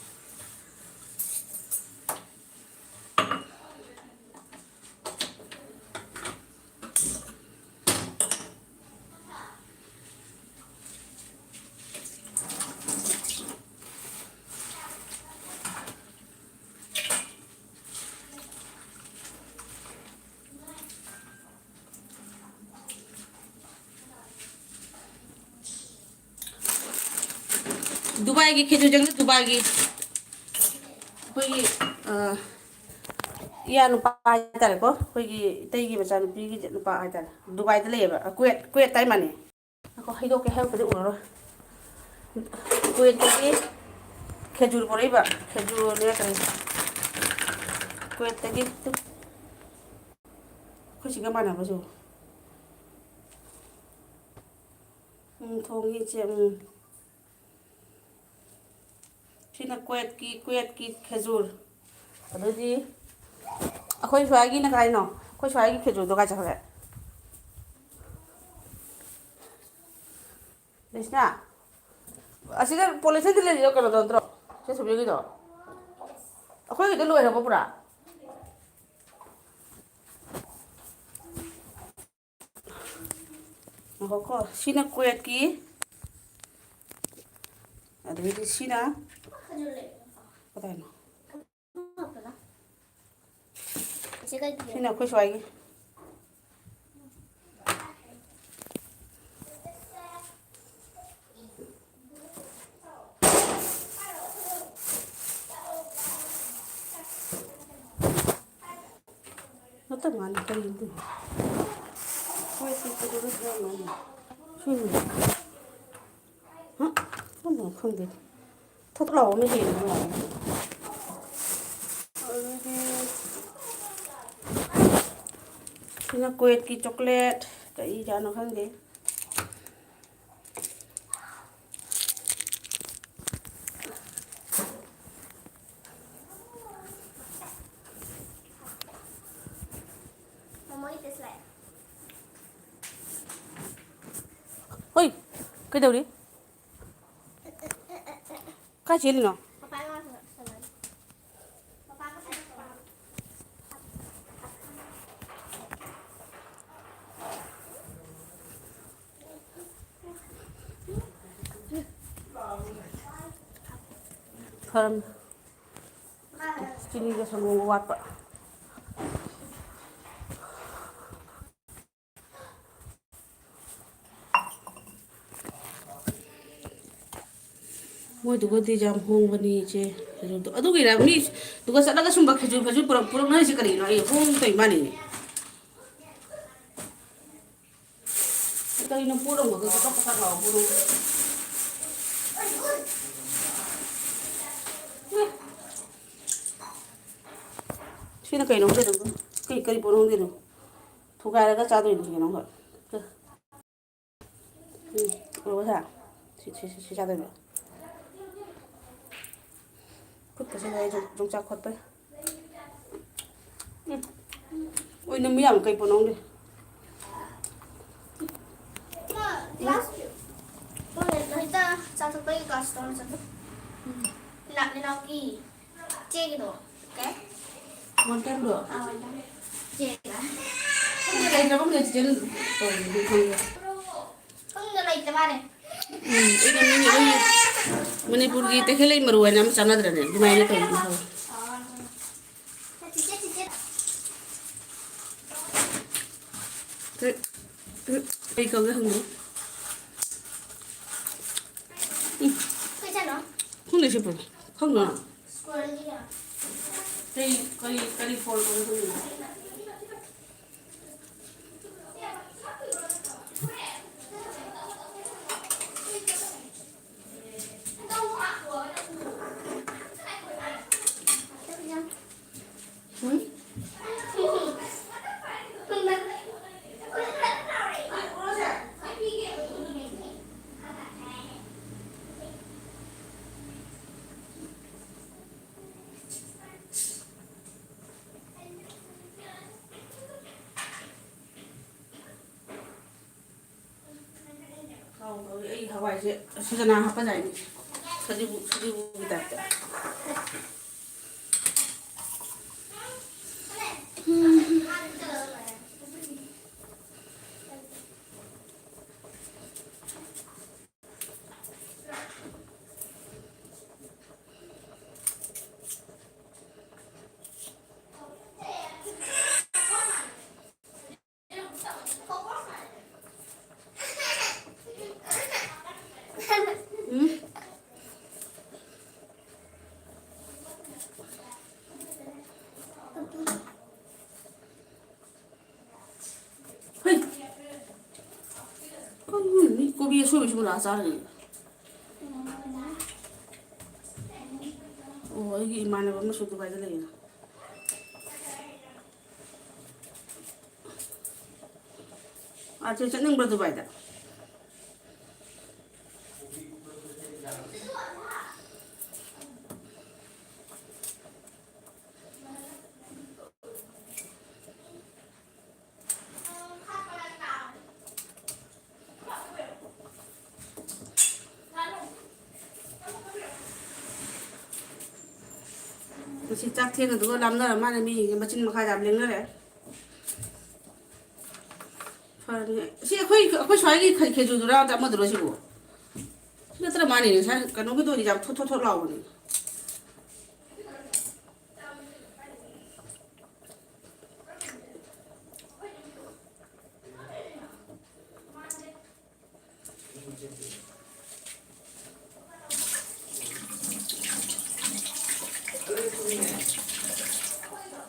ꯗꯨꯕꯥꯏꯒꯤ ꯈꯦꯖꯨꯔ ꯆꯪꯉꯦ, ꯗꯨꯕꯥꯏꯒꯤ꯫ ꯑꯩꯈꯣꯏꯒꯤ, ꯑ, ꯏꯌꯥ ꯅꯨꯄꯥ ꯍꯥꯏꯇꯥꯔꯦꯀꯣ, ꯑꯩꯈꯣꯏꯒꯤ ꯏꯇꯩꯒꯤ ꯃꯆꯥꯅꯨꯄꯤꯒꯤ ꯅꯨꯄꯥ ꯍꯥꯏꯇꯥꯔꯦ, ꯗꯨꯕꯥꯏꯗ ꯂꯩꯌꯦꯕ, ꯑ, ꯀꯨꯋꯦꯠ, ꯀꯨꯋꯦꯠ ꯇꯥꯏ ꯃꯥꯅꯦ꯫ ꯉꯥꯏꯈꯣ, ꯍꯩꯗꯣꯛꯀꯦ, ꯍꯩꯗꯣꯛꯇꯗꯤ ꯎꯔꯔꯣꯏ꯫ ꯀꯨꯋꯦꯠꯇꯒꯤ ꯈꯦꯖꯨꯔ ꯄꯣꯔꯛꯏꯕ, ꯈꯦꯖꯨꯔꯅꯦ ꯀꯔꯤ, ꯀꯨꯋꯦꯠꯇꯒꯤ꯫ ꯑꯩꯈꯣꯏ ꯁꯤꯒ ꯃꯥꯟꯅꯕꯁꯨ꯫ ꯎꯝ, ꯊꯣꯡꯉꯤ ꯏꯆꯦ, ꯎꯝ꯫ ꯁꯤꯅ ꯀꯨꯋꯦꯠꯀꯤ, ꯀꯨꯋꯦꯠꯀꯤ ꯈꯦꯖꯨꯔ꯫ ꯑꯗꯨꯗꯤ ꯑꯩꯈꯣꯏ ꯁ꯭ꯋꯥꯏꯒꯤꯅ ꯀꯥꯏꯅꯣ? ꯑꯩꯈꯣꯏ ꯁ꯭ꯋꯥꯏꯒꯤ ꯈꯦꯖꯨꯔꯗꯣ ꯀꯥꯏ ꯆꯠꯈ꯭ꯔꯦ? ꯂꯩꯁꯅꯥ, ꯑꯁꯤꯗ ꯄꯣꯂꯤꯊꯤꯟꯗ ꯂꯩꯔꯤꯗꯣ ꯀꯩꯅꯣꯗꯣ ꯅꯠꯇ꯭ꯔꯣ? ꯆꯦ ꯁꯣꯃꯤꯒꯤꯗꯣ? ꯑꯩꯈꯣꯏꯒꯤꯗꯣ ꯂꯣꯏꯈ꯭ꯔꯕꯣ ꯄꯨꯔꯥ? ꯉꯥꯏꯈꯣꯀꯣ, ꯁꯤꯅ ꯀ꯭ꯋꯦꯠꯀꯤ, ꯑꯗꯩꯗꯤ ꯁꯤꯅ ꯀꯗꯥꯏꯅꯣ? ꯁꯤꯅ ꯑꯩꯈꯣꯏ ꯁ꯭ꯋꯥꯏꯒꯤ꯫ ꯅꯠꯇ ꯃꯥꯅꯤ ꯀꯔꯤꯅꯣ? ꯍꯣꯏ, ꯁꯤ ꯀꯩꯗꯧꯔ ꯊꯝꯃꯝꯃꯤꯅꯣ? ꯁꯤꯅꯤ꯫ ꯍꯥ? ꯀꯔꯝꯕꯅꯣ ꯈꯪꯗꯦ꯫ ꯊꯣꯠ ꯂꯥꯎꯕ ꯑꯃ ꯍꯦꯟꯕ ꯃꯥꯜꯂꯦ꯫ ꯑꯗꯨꯗꯤ ꯁꯤꯅ ꯀ꯭ꯋꯦꯠꯀꯤ ꯆꯣꯀ꯭ꯂꯦꯠ꯫ ꯀꯔꯤ ꯖꯥꯠꯅꯣ ꯈꯪꯗꯦ꯫ ꯃꯃꯣꯏ ꯇꯦꯁ ꯂꯥꯛꯑꯦ꯫ ꯍꯣꯏ, ꯀꯩꯗꯧꯔꯤ? ꯀꯥꯏ ꯆꯦꯜꯂꯤꯅꯣ? ꯄꯄꯥꯒ ꯁꯥꯟꯅꯔꯤ꯫ ꯄꯄꯥꯒ ꯁꯥꯟꯅꯔꯤ꯫ ꯐꯔꯝ꯫ ꯆꯤꯅꯤꯒ ꯁꯪꯒꯣꯝꯒ ꯋꯥꯠꯄ꯫ ꯃꯣꯏꯗꯨꯒꯗꯤ ꯌꯥꯝ ꯍꯣꯡꯕꯅꯤ, ꯏꯆꯦ꯫ ꯈꯦꯖꯨꯔꯗꯣ ꯑꯗꯨꯒꯤꯔ ꯃꯤ ꯑꯗꯨꯒ ꯆꯠꯂꯒ ꯁꯨꯝꯕ ꯈꯦꯖꯨꯔ, ꯈꯦꯖꯨꯔ ꯄꯨꯔꯛ-, ꯄꯨꯔꯛꯅꯔꯤꯁꯦ ꯀꯔꯤꯒꯤꯅꯣ? ꯑꯩ ꯍꯣꯡ ꯇꯧꯏ ꯃꯥꯅꯤ꯫ ꯀꯔꯤꯅꯣ ꯄꯣꯠ ꯑꯃꯈꯛ ꯀꯇꯛ ꯀꯇꯛ ꯂꯥꯎꯕꯗꯣ? ꯁꯤꯅ ꯀꯩꯅꯣ ꯈꯪꯗꯦ꯫ ꯀꯩ, ꯀꯔꯤ ꯄꯣꯠꯅꯣ ꯈꯪꯗꯦ꯫ ꯊꯨꯒꯥꯏꯔꯒ ꯆꯥꯗꯣꯏꯅꯤ ꯀꯩꯅꯣ ꯈꯪꯗꯦ꯫ ꯎꯝ, ꯎꯔꯕ ꯁꯦ? ꯁꯤ, ꯁꯤ, ꯁꯤ, ꯁꯤ ꯆꯥꯗꯣꯏꯕ꯫ ꯈꯨꯠꯀꯁꯦ ꯂꯣꯏ ꯌꯣꯡ-, ꯌꯣꯡꯆꯥꯛ ꯈꯣꯠꯄꯩ꯫ ꯎꯝ꯫ ꯑꯣꯏꯅꯝꯕ ꯌꯥꯝ ꯀꯩ ꯄꯣꯠꯅꯣ ꯈꯪꯗꯦ꯫ ꯃꯥ, class ꯍꯣꯏ, ꯍꯦꯛꯇ ꯆꯥꯊꯣꯛꯄꯒꯤ class ꯇꯧꯔ ꯆꯠꯂꯣ꯫ ꯂꯤꯂꯥ, ꯂꯤꯂꯥꯎꯒꯤ ꯆꯦꯒꯤꯗꯣ꯫ ꯀꯩ? One time ꯗꯣ? ꯑꯥ, one time꯫ ꯆꯦꯒ꯫ ꯈꯪꯗꯦ, ꯂꯩꯇ꯭ꯔꯕ ꯈꯪꯗꯦ, ꯆꯤꯆꯦꯅ ꯇꯧꯔꯤꯗꯨꯗꯤ ꯈꯪꯗꯦ꯫ ꯎꯝ, ꯑꯩꯅ ꯃꯤꯅ ꯑꯩꯈꯣꯏꯒꯤ ꯃꯅꯤꯄꯨꯔꯒꯤ ꯇꯈꯦꯜꯂꯩ ꯃꯔꯨ ꯍꯥꯏꯅ ꯑꯃ ꯆꯥꯟꯅꯗ꯭ꯔꯅꯦ? ꯑꯗꯨꯃꯥꯏꯅ ꯇꯧꯕꯅꯦ꯫ ꯀꯩ, ꯀꯩ ꯀꯧꯒꯦ ꯍꯪꯉꯨ꯫ ꯎꯝ꯫ ꯈꯪꯗꯦ ꯁꯤꯕꯨ꯫ ꯈꯪꯗ꯭ꯔꯣ? ꯀꯔꯤ, ꯀꯔꯤ, ꯀꯔꯤ ꯐꯣꯜ ꯀꯧꯒꯦ ꯈꯪꯗꯦ꯫ ꯊꯥꯎ ꯉꯧꯔꯤ꯫ ꯑꯩ ꯍꯋꯥꯏꯁꯦ ꯁꯨꯖꯅꯥ ꯍꯥꯞꯄꯖꯥꯠꯅꯤ꯫ ꯁꯖꯤꯕꯨ-, ꯁꯖꯤꯕꯨꯒꯤ ꯇꯥꯏꯞꯇ꯫ ꯎꯝ? ꯍꯩ! ꯀꯩꯅꯣ ꯃꯤ ꯀꯣꯕꯤ ꯑꯁꯣꯏꯕꯁꯤꯕꯨ ꯂꯥꯛꯑ ꯆꯥꯔ ꯂꯩ꯫ ꯑꯣ, ꯑꯩꯒꯤ ꯏꯃꯥꯟꯅꯕ ꯑꯃꯁꯨ ꯗꯨꯕꯥꯏꯗ ꯂꯩꯌꯦ꯫ ꯑꯥ, ꯆꯦ ꯆꯠꯅꯤꯡꯕ꯭ꯔꯣ ꯗꯨꯕꯥꯏꯗ? ꯉꯁꯤ ꯆꯥꯛ ꯊꯦꯡꯉꯗꯨꯒ ꯂꯥꯝꯅꯔ ꯃꯥꯜꯂꯦ, ꯃꯤꯁꯤꯡꯁꯦ ꯃꯆꯤꯟ ꯃꯈꯥ ꯌꯥꯝ ꯂꯦꯡꯅꯔꯦ꯫ ꯐꯔꯦ꯫ ꯁꯤ ꯑꯩꯈꯣꯏ, ꯑꯩꯈꯣꯏ ꯁ꯭ꯋꯥꯏꯒꯤ ꯈꯦ-, ꯈꯦꯖꯨꯗꯨꯔꯥ ꯅꯠꯇ꯭ꯔ ꯑꯃꯗꯨꯔꯣ ꯁꯤꯕꯨ? ꯁꯤ ꯅꯠꯇ꯭ꯔ ꯃꯥꯅꯤꯅꯦ, ꯉꯁꯥꯏ ꯀꯩꯅꯣꯒꯤꯗꯣ ꯌꯥꯝ ꯊꯣꯠ ꯊꯣꯠ ꯊꯣꯠ ꯂꯥꯎꯕꯅꯦ꯫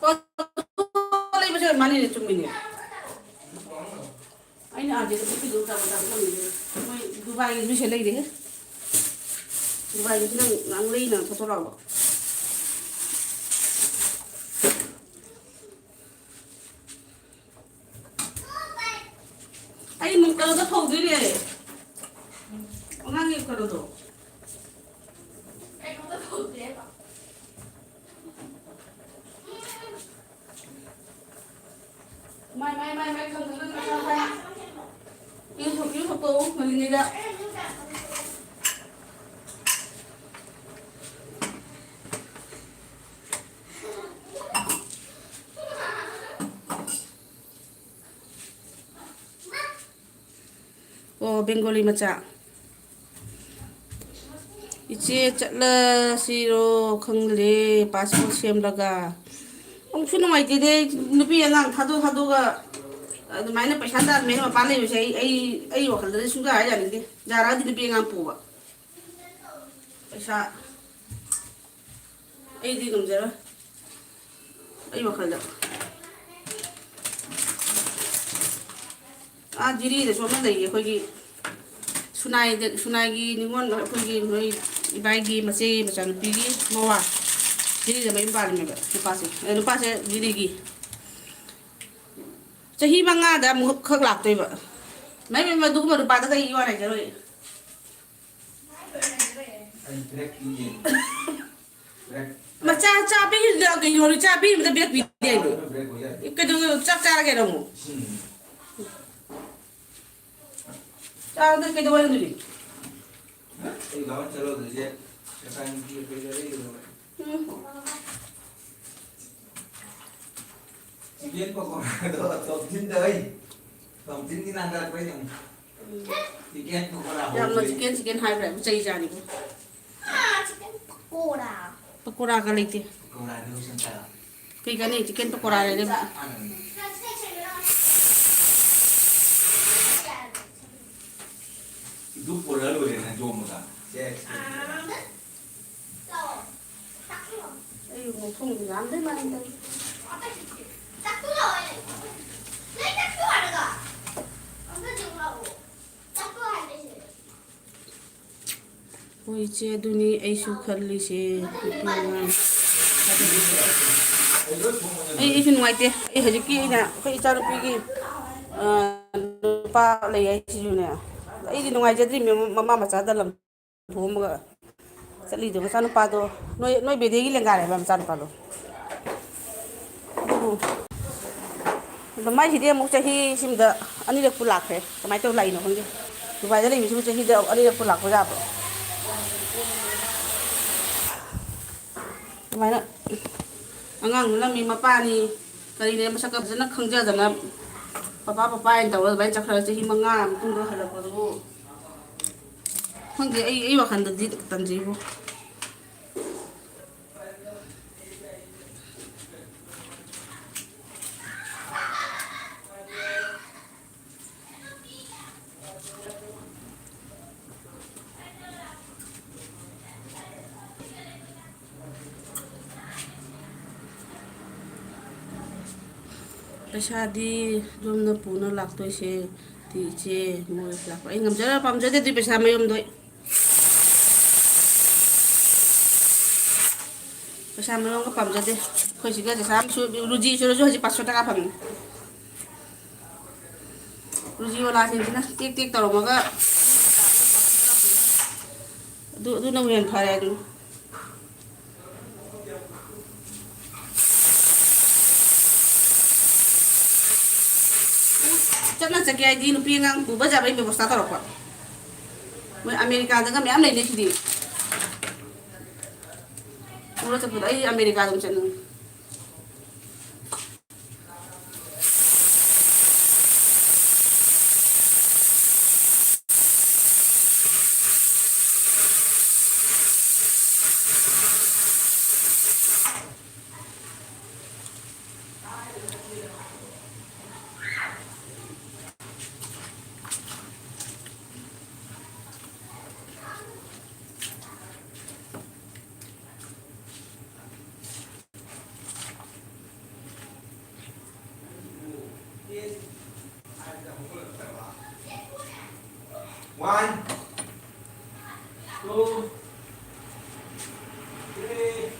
ꯑꯣ, ꯂꯩꯕꯁꯦ ꯃꯥꯅꯤꯅꯦ, ꯆꯨꯝꯃꯤꯅꯦ꯫ ꯑꯩꯅ ꯑꯥꯗ ꯅꯨꯄꯤꯗꯨ ꯇꯧꯔ ꯇꯧꯔ ꯊꯝꯃꯤꯅꯦ꯫ ꯃꯣꯏ ꯗꯨꯕꯥꯏꯒꯤ ꯃꯤꯁꯦ ꯂꯩꯔꯦꯍꯦ꯫ ꯗꯨꯕꯥꯏꯒꯤꯁꯤ ꯅꯪ ꯉꯥꯡ ꯂꯩꯅ ꯊꯣꯛꯊꯣꯔꯛꯑꯕ꯫ ꯑꯩ ꯃꯨꯛ ꯀꯩꯅꯣꯗ ꯐꯧꯗꯣꯏꯅꯦ꯫ ꯑꯉꯥꯡꯒꯤ ꯀꯩꯅꯣꯗꯣ꯫ ꯃꯥꯏ, ꯃꯥꯏ, ꯃꯥꯏ, ꯃꯥꯏ, ꯈꯪꯗꯅ ꯅꯁꯥ ꯐꯥꯏ꯫ ꯏꯔꯨꯊꯣꯛ-, ꯏꯔꯨꯊꯣꯛꯇꯣꯛꯎ ꯉꯜꯂꯤꯉꯩꯗ꯫ ꯑꯣ, ꯕꯦꯡꯒꯣꯂꯤ ꯃꯆꯥ꯫ ꯏꯆꯦ ꯆꯠꯂꯁꯤꯔꯣ ꯈꯪꯗꯦ, passport ꯁꯦꯝꯂꯒ꯫ ꯑꯃꯨꯛꯁꯨ ꯅꯨꯡꯉꯥꯏꯇꯦꯗ, ꯅꯨꯄꯤ ꯑꯉꯥꯡ ꯊꯥꯗꯣꯛ ꯊꯥꯗꯣꯛꯑꯒ ꯑꯗꯨꯃꯥꯏꯅ ꯄꯩꯁꯥ ꯇꯥꯟꯕꯅ ꯃꯄꯥꯟ ꯂꯩꯕꯁꯦ ꯑꯩ, ꯑꯩ, ꯑꯩ ꯋꯥꯈꯜꯗꯗꯤ ꯁꯨꯡꯌꯥ ꯍꯥꯏ ꯌꯥꯅꯤꯡꯗꯦ꯫ ꯌꯥꯔꯛꯑꯗꯤ ꯅꯨꯄꯤ ꯑꯉꯥꯡ ꯄꯨꯕ꯫ ꯄꯩꯁꯥ ꯑꯩꯗꯤ ꯉꯝꯖꯔꯣꯏ꯫ ꯑꯩ ꯋꯥꯈꯜꯗ꯫ ꯑꯥ ꯖꯤꯔꯤꯗꯁꯨ ꯑꯃ ꯂꯩꯌꯦ, ꯑꯩꯈꯣꯏꯒꯤ ꯁꯨꯅꯥꯏꯗ, ꯁꯨꯅꯥꯏꯒꯤ ꯅꯤꯉꯣꯜ, ꯑꯩꯈꯣꯏꯒꯤ ꯅꯣꯏ ꯏꯕꯥꯏꯒꯤ ꯃꯆꯦꯒꯤ ꯃꯆꯥꯅꯨꯄꯤꯒꯤ ꯃꯋꯥ ꯖꯤꯔꯤꯗ ꯃꯌꯨꯝ ꯄꯥꯜꯂꯝꯃꯦꯕ ꯅꯨꯄꯥꯁꯦ꯫ ꯑꯗ ꯅꯨꯄꯥꯁꯦ ꯖꯤꯔꯤꯒꯤ꯫ ꯆꯍꯤ ꯃꯉꯥꯗ ꯑꯃꯨꯛ ꯈꯛ ꯂꯥꯛꯇꯣꯏꯕ꯫ ꯃꯥꯏ ꯄꯦꯝꯃ, ꯑꯗꯨꯒꯨꯝꯕ ꯅꯨꯄꯥꯗ ꯀꯩ ꯋꯥ ꯂꯩꯖꯔꯣꯏ? ꯃꯆꯥ ꯆꯥꯕꯤꯒꯤꯗ ꯀꯩꯅꯣ ꯆꯥꯕꯤꯕꯗ ꯕ꯭ꯔꯦꯛ ꯄꯤꯗꯦ ꯍꯥꯏꯅꯦ꯫ ꯀꯩꯗꯧ ꯆꯥꯛ ꯆꯥꯔꯒꯦ ꯅꯪꯕꯨ? ꯆꯥꯕꯗ ꯀꯩꯗꯧ ꯍꯥꯏꯅꯣ ꯑꯗꯨꯗꯤ? ꯎꯝ꯫ ꯆꯤꯀꯦꯟ ꯄꯀꯣꯔꯥꯗꯣ ꯇꯣꯞꯁꯤꯟꯗ ꯑꯩ꯫ ꯇꯣꯝꯊꯤꯟꯒꯤ ꯅꯥꯟꯊꯔꯛꯄꯩꯅꯦ ꯑꯃꯨꯛ꯫ ꯆꯤꯛꯀꯦꯟ ꯄꯀꯣꯔꯥ ꯌꯥꯝꯅ ꯍꯧꯕꯩ꯫ ꯆꯤꯛꯀꯦꯟ, ꯆꯤꯛꯀꯦꯟ ꯍꯥꯏꯕ꯭ꯔꯥ? ꯆꯩ ꯆꯥꯅꯤꯀꯣ꯫ ꯆꯤꯛꯀꯦꯟ ꯄꯀꯣꯔꯥ꯫ ꯄꯀꯣꯔꯥꯒ ꯂꯩꯇꯦ꯫ ꯄꯀꯣꯔꯥꯗꯤ ꯍꯧꯖꯤꯛ ꯆꯥ꯫ ꯀꯩ ꯀꯥꯟꯅꯩ ꯆꯤꯛꯀꯦꯟ ꯄꯀꯣꯔꯥ ꯂꯩꯔꯒ? ꯆꯞ ꯃꯥꯟꯅꯕꯅꯤ꯫ ꯑꯗꯨ ꯄꯨꯔ ꯂꯣꯏꯔꯦ ꯅꯪ ꯌꯣꯝꯃꯒ꯫ ꯁꯦ꯫ ꯑꯩ ꯃꯈꯣꯡꯗꯤ ꯌꯥꯝꯗꯣꯏ ꯃꯥꯟꯗꯦ꯫ ꯍꯣꯏ, ꯏꯆꯦ, ꯑꯗꯨꯅꯤ ꯑꯩꯁꯨ ꯈꯜꯂꯤꯁꯦ, ꯅꯨꯄꯤ ꯑꯉꯥꯡ꯫ ꯑꯩ, ꯑꯩꯁꯨ ꯅꯨꯡꯉꯥꯏꯇꯦ꯫ ꯑꯩ ꯍꯧꯖꯤꯛꯀꯤ ꯑꯩꯅ ꯑꯩꯈꯣꯏ ꯏꯆꯥꯅꯨꯄꯤꯒꯤ, ꯑ, ꯅꯨꯄꯥ ꯂꯩ ꯍꯥꯏꯁꯤꯁꯨꯅꯦ, ꯑꯩꯗꯤ ꯅꯨꯡꯉꯥꯏꯖꯗ꯭ꯔꯤꯅꯦ, ꯃꯃꯥ ꯃꯆꯥꯗ ꯂꯝ ꯊꯣꯝꯃꯒ ꯆꯠꯂꯤꯗꯣ꯫ ꯃꯆꯥꯅꯨꯄꯥꯗꯣ ꯅꯣꯏ, ꯅꯣꯏ ꯕꯦꯗꯦꯒꯤ ꯂꯦꯡꯒꯥꯅꯦꯕ ꯃꯆꯥꯅꯨꯄꯥꯗꯣ꯫ ꯑꯗꯨꯕꯨ ꯑꯗꯣ ꯃꯥꯏꯁꯤꯗꯤ ꯑꯃꯨꯛ ꯆꯍꯤ ꯁꯤꯃꯗ ꯑꯅꯤꯔꯛꯄꯨ ꯂꯥꯛꯈ꯭ꯔꯦ꯫ ꯀꯃꯥꯏꯅ ꯇꯧꯔ ꯂꯥꯛꯏꯅꯣ ꯈꯪꯗꯦ꯫ ꯗꯨꯕꯥꯏꯗ ꯂꯩꯕꯁꯤꯕꯨ ꯆꯍꯤꯗ ꯑꯅꯤꯔꯛꯄꯨ ꯂꯥꯛꯄ ꯌꯥꯕ꯭ꯔꯣ? ꯑꯗꯨꯃꯥꯏꯅ ꯑꯉꯥꯡꯗꯨꯅ ꯃꯤ ꯃꯄꯥꯅꯤ ꯀꯔꯤꯅꯦ ꯃꯁꯛꯀ ꯐꯖꯅ ꯈꯪꯖꯗꯅ ꯄꯄꯥ ꯄꯄꯥ ꯍꯥꯏꯅ ꯇꯧꯔꯒ ꯑꯗꯨꯃꯥꯏꯅ ꯆꯠꯈ꯭ꯔꯒ ꯆꯍꯤ ꯃꯉꯥ ꯃꯇꯨꯡꯗ ꯍꯜꯂꯛꯄꯗꯨꯕꯨ ꯈꯪꯗꯦ꯫ ꯑꯩ, ꯑꯩ ꯋꯥꯈꯜꯗꯗꯤ ꯇꯟꯖꯩꯕꯣ꯫ ꯄꯩꯁꯥꯗꯤ ꯌꯨꯝꯗ ꯄꯨꯅ ꯂꯥꯛꯇꯣꯏꯁꯦ꯫ ꯗꯤ ꯏꯆꯦ, ꯃꯣꯏ ꯂꯥꯛꯄ ꯑꯩ ꯉꯝꯖꯔ ꯄꯥꯝꯖꯗꯦ ꯑꯗꯨꯏ ꯄꯩꯁꯥ ꯃꯌꯨꯝꯗꯣ ꯑꯩ꯫ ꯄꯩꯁꯥ ꯃꯌꯨꯝꯒ ꯄꯥꯝꯖꯗꯦ꯫ ꯑꯩꯈꯣꯏ ꯁꯤꯒ ꯄꯩꯁꯥ ꯑꯃ ꯁꯨ-, ꯔꯨꯖꯤ ꯁꯨꯔꯁꯨ ꯍꯧꯖꯤꯛ ꯄꯥꯆꯁꯣ ꯇꯀꯥ ꯐꯪꯉꯤ꯫ ꯔꯨꯖꯤ ꯋꯥꯂꯥꯁꯤꯡꯁꯤꯅ ꯇꯦꯛ ꯇꯦꯛ ꯇꯧꯔꯝꯃꯒ ꯑꯗꯨ, ꯑꯗꯨꯅꯕꯨ ꯍꯦꯟꯅ ꯐꯔꯦ ꯑꯗꯨ꯫ ꯆꯠꯅ ꯆꯠꯀꯦ ꯍꯥꯏꯗꯤ ꯅꯨꯄꯤ ꯑꯉꯥꯡ ꯄꯨꯕ ꯌꯥꯕꯒꯤ ꯕꯦꯕꯣꯁꯇꯥ ꯇꯧꯔꯛꯄ꯫ ꯃꯣꯏ ꯑꯃꯦꯔꯤꯀꯥꯗꯒ ꯃꯌꯥꯝ ꯂꯩꯅꯩꯁꯤꯗꯤ꯫ ꯄꯨꯔ ꯆꯠꯄꯗꯣ ꯑꯩ ꯑꯃꯦꯔꯤꯀꯥꯗ ꯑꯗꯨꯝ ꯆꯠꯅꯤꯡꯉꯤ꯫ One, two, three.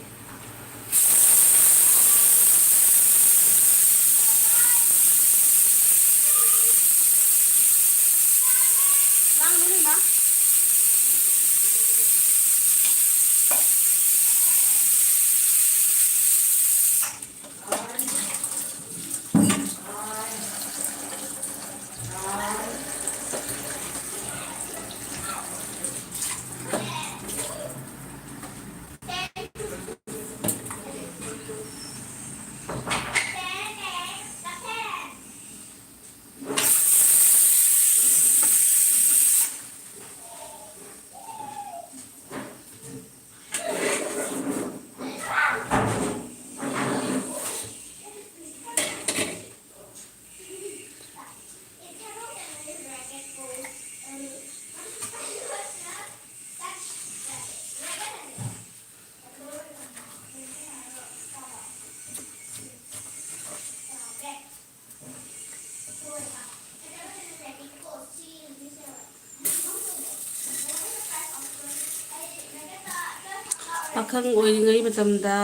ꯄꯥꯈꯪ ꯑꯣꯏꯔꯤꯉꯩ ꯃꯇꯝꯗ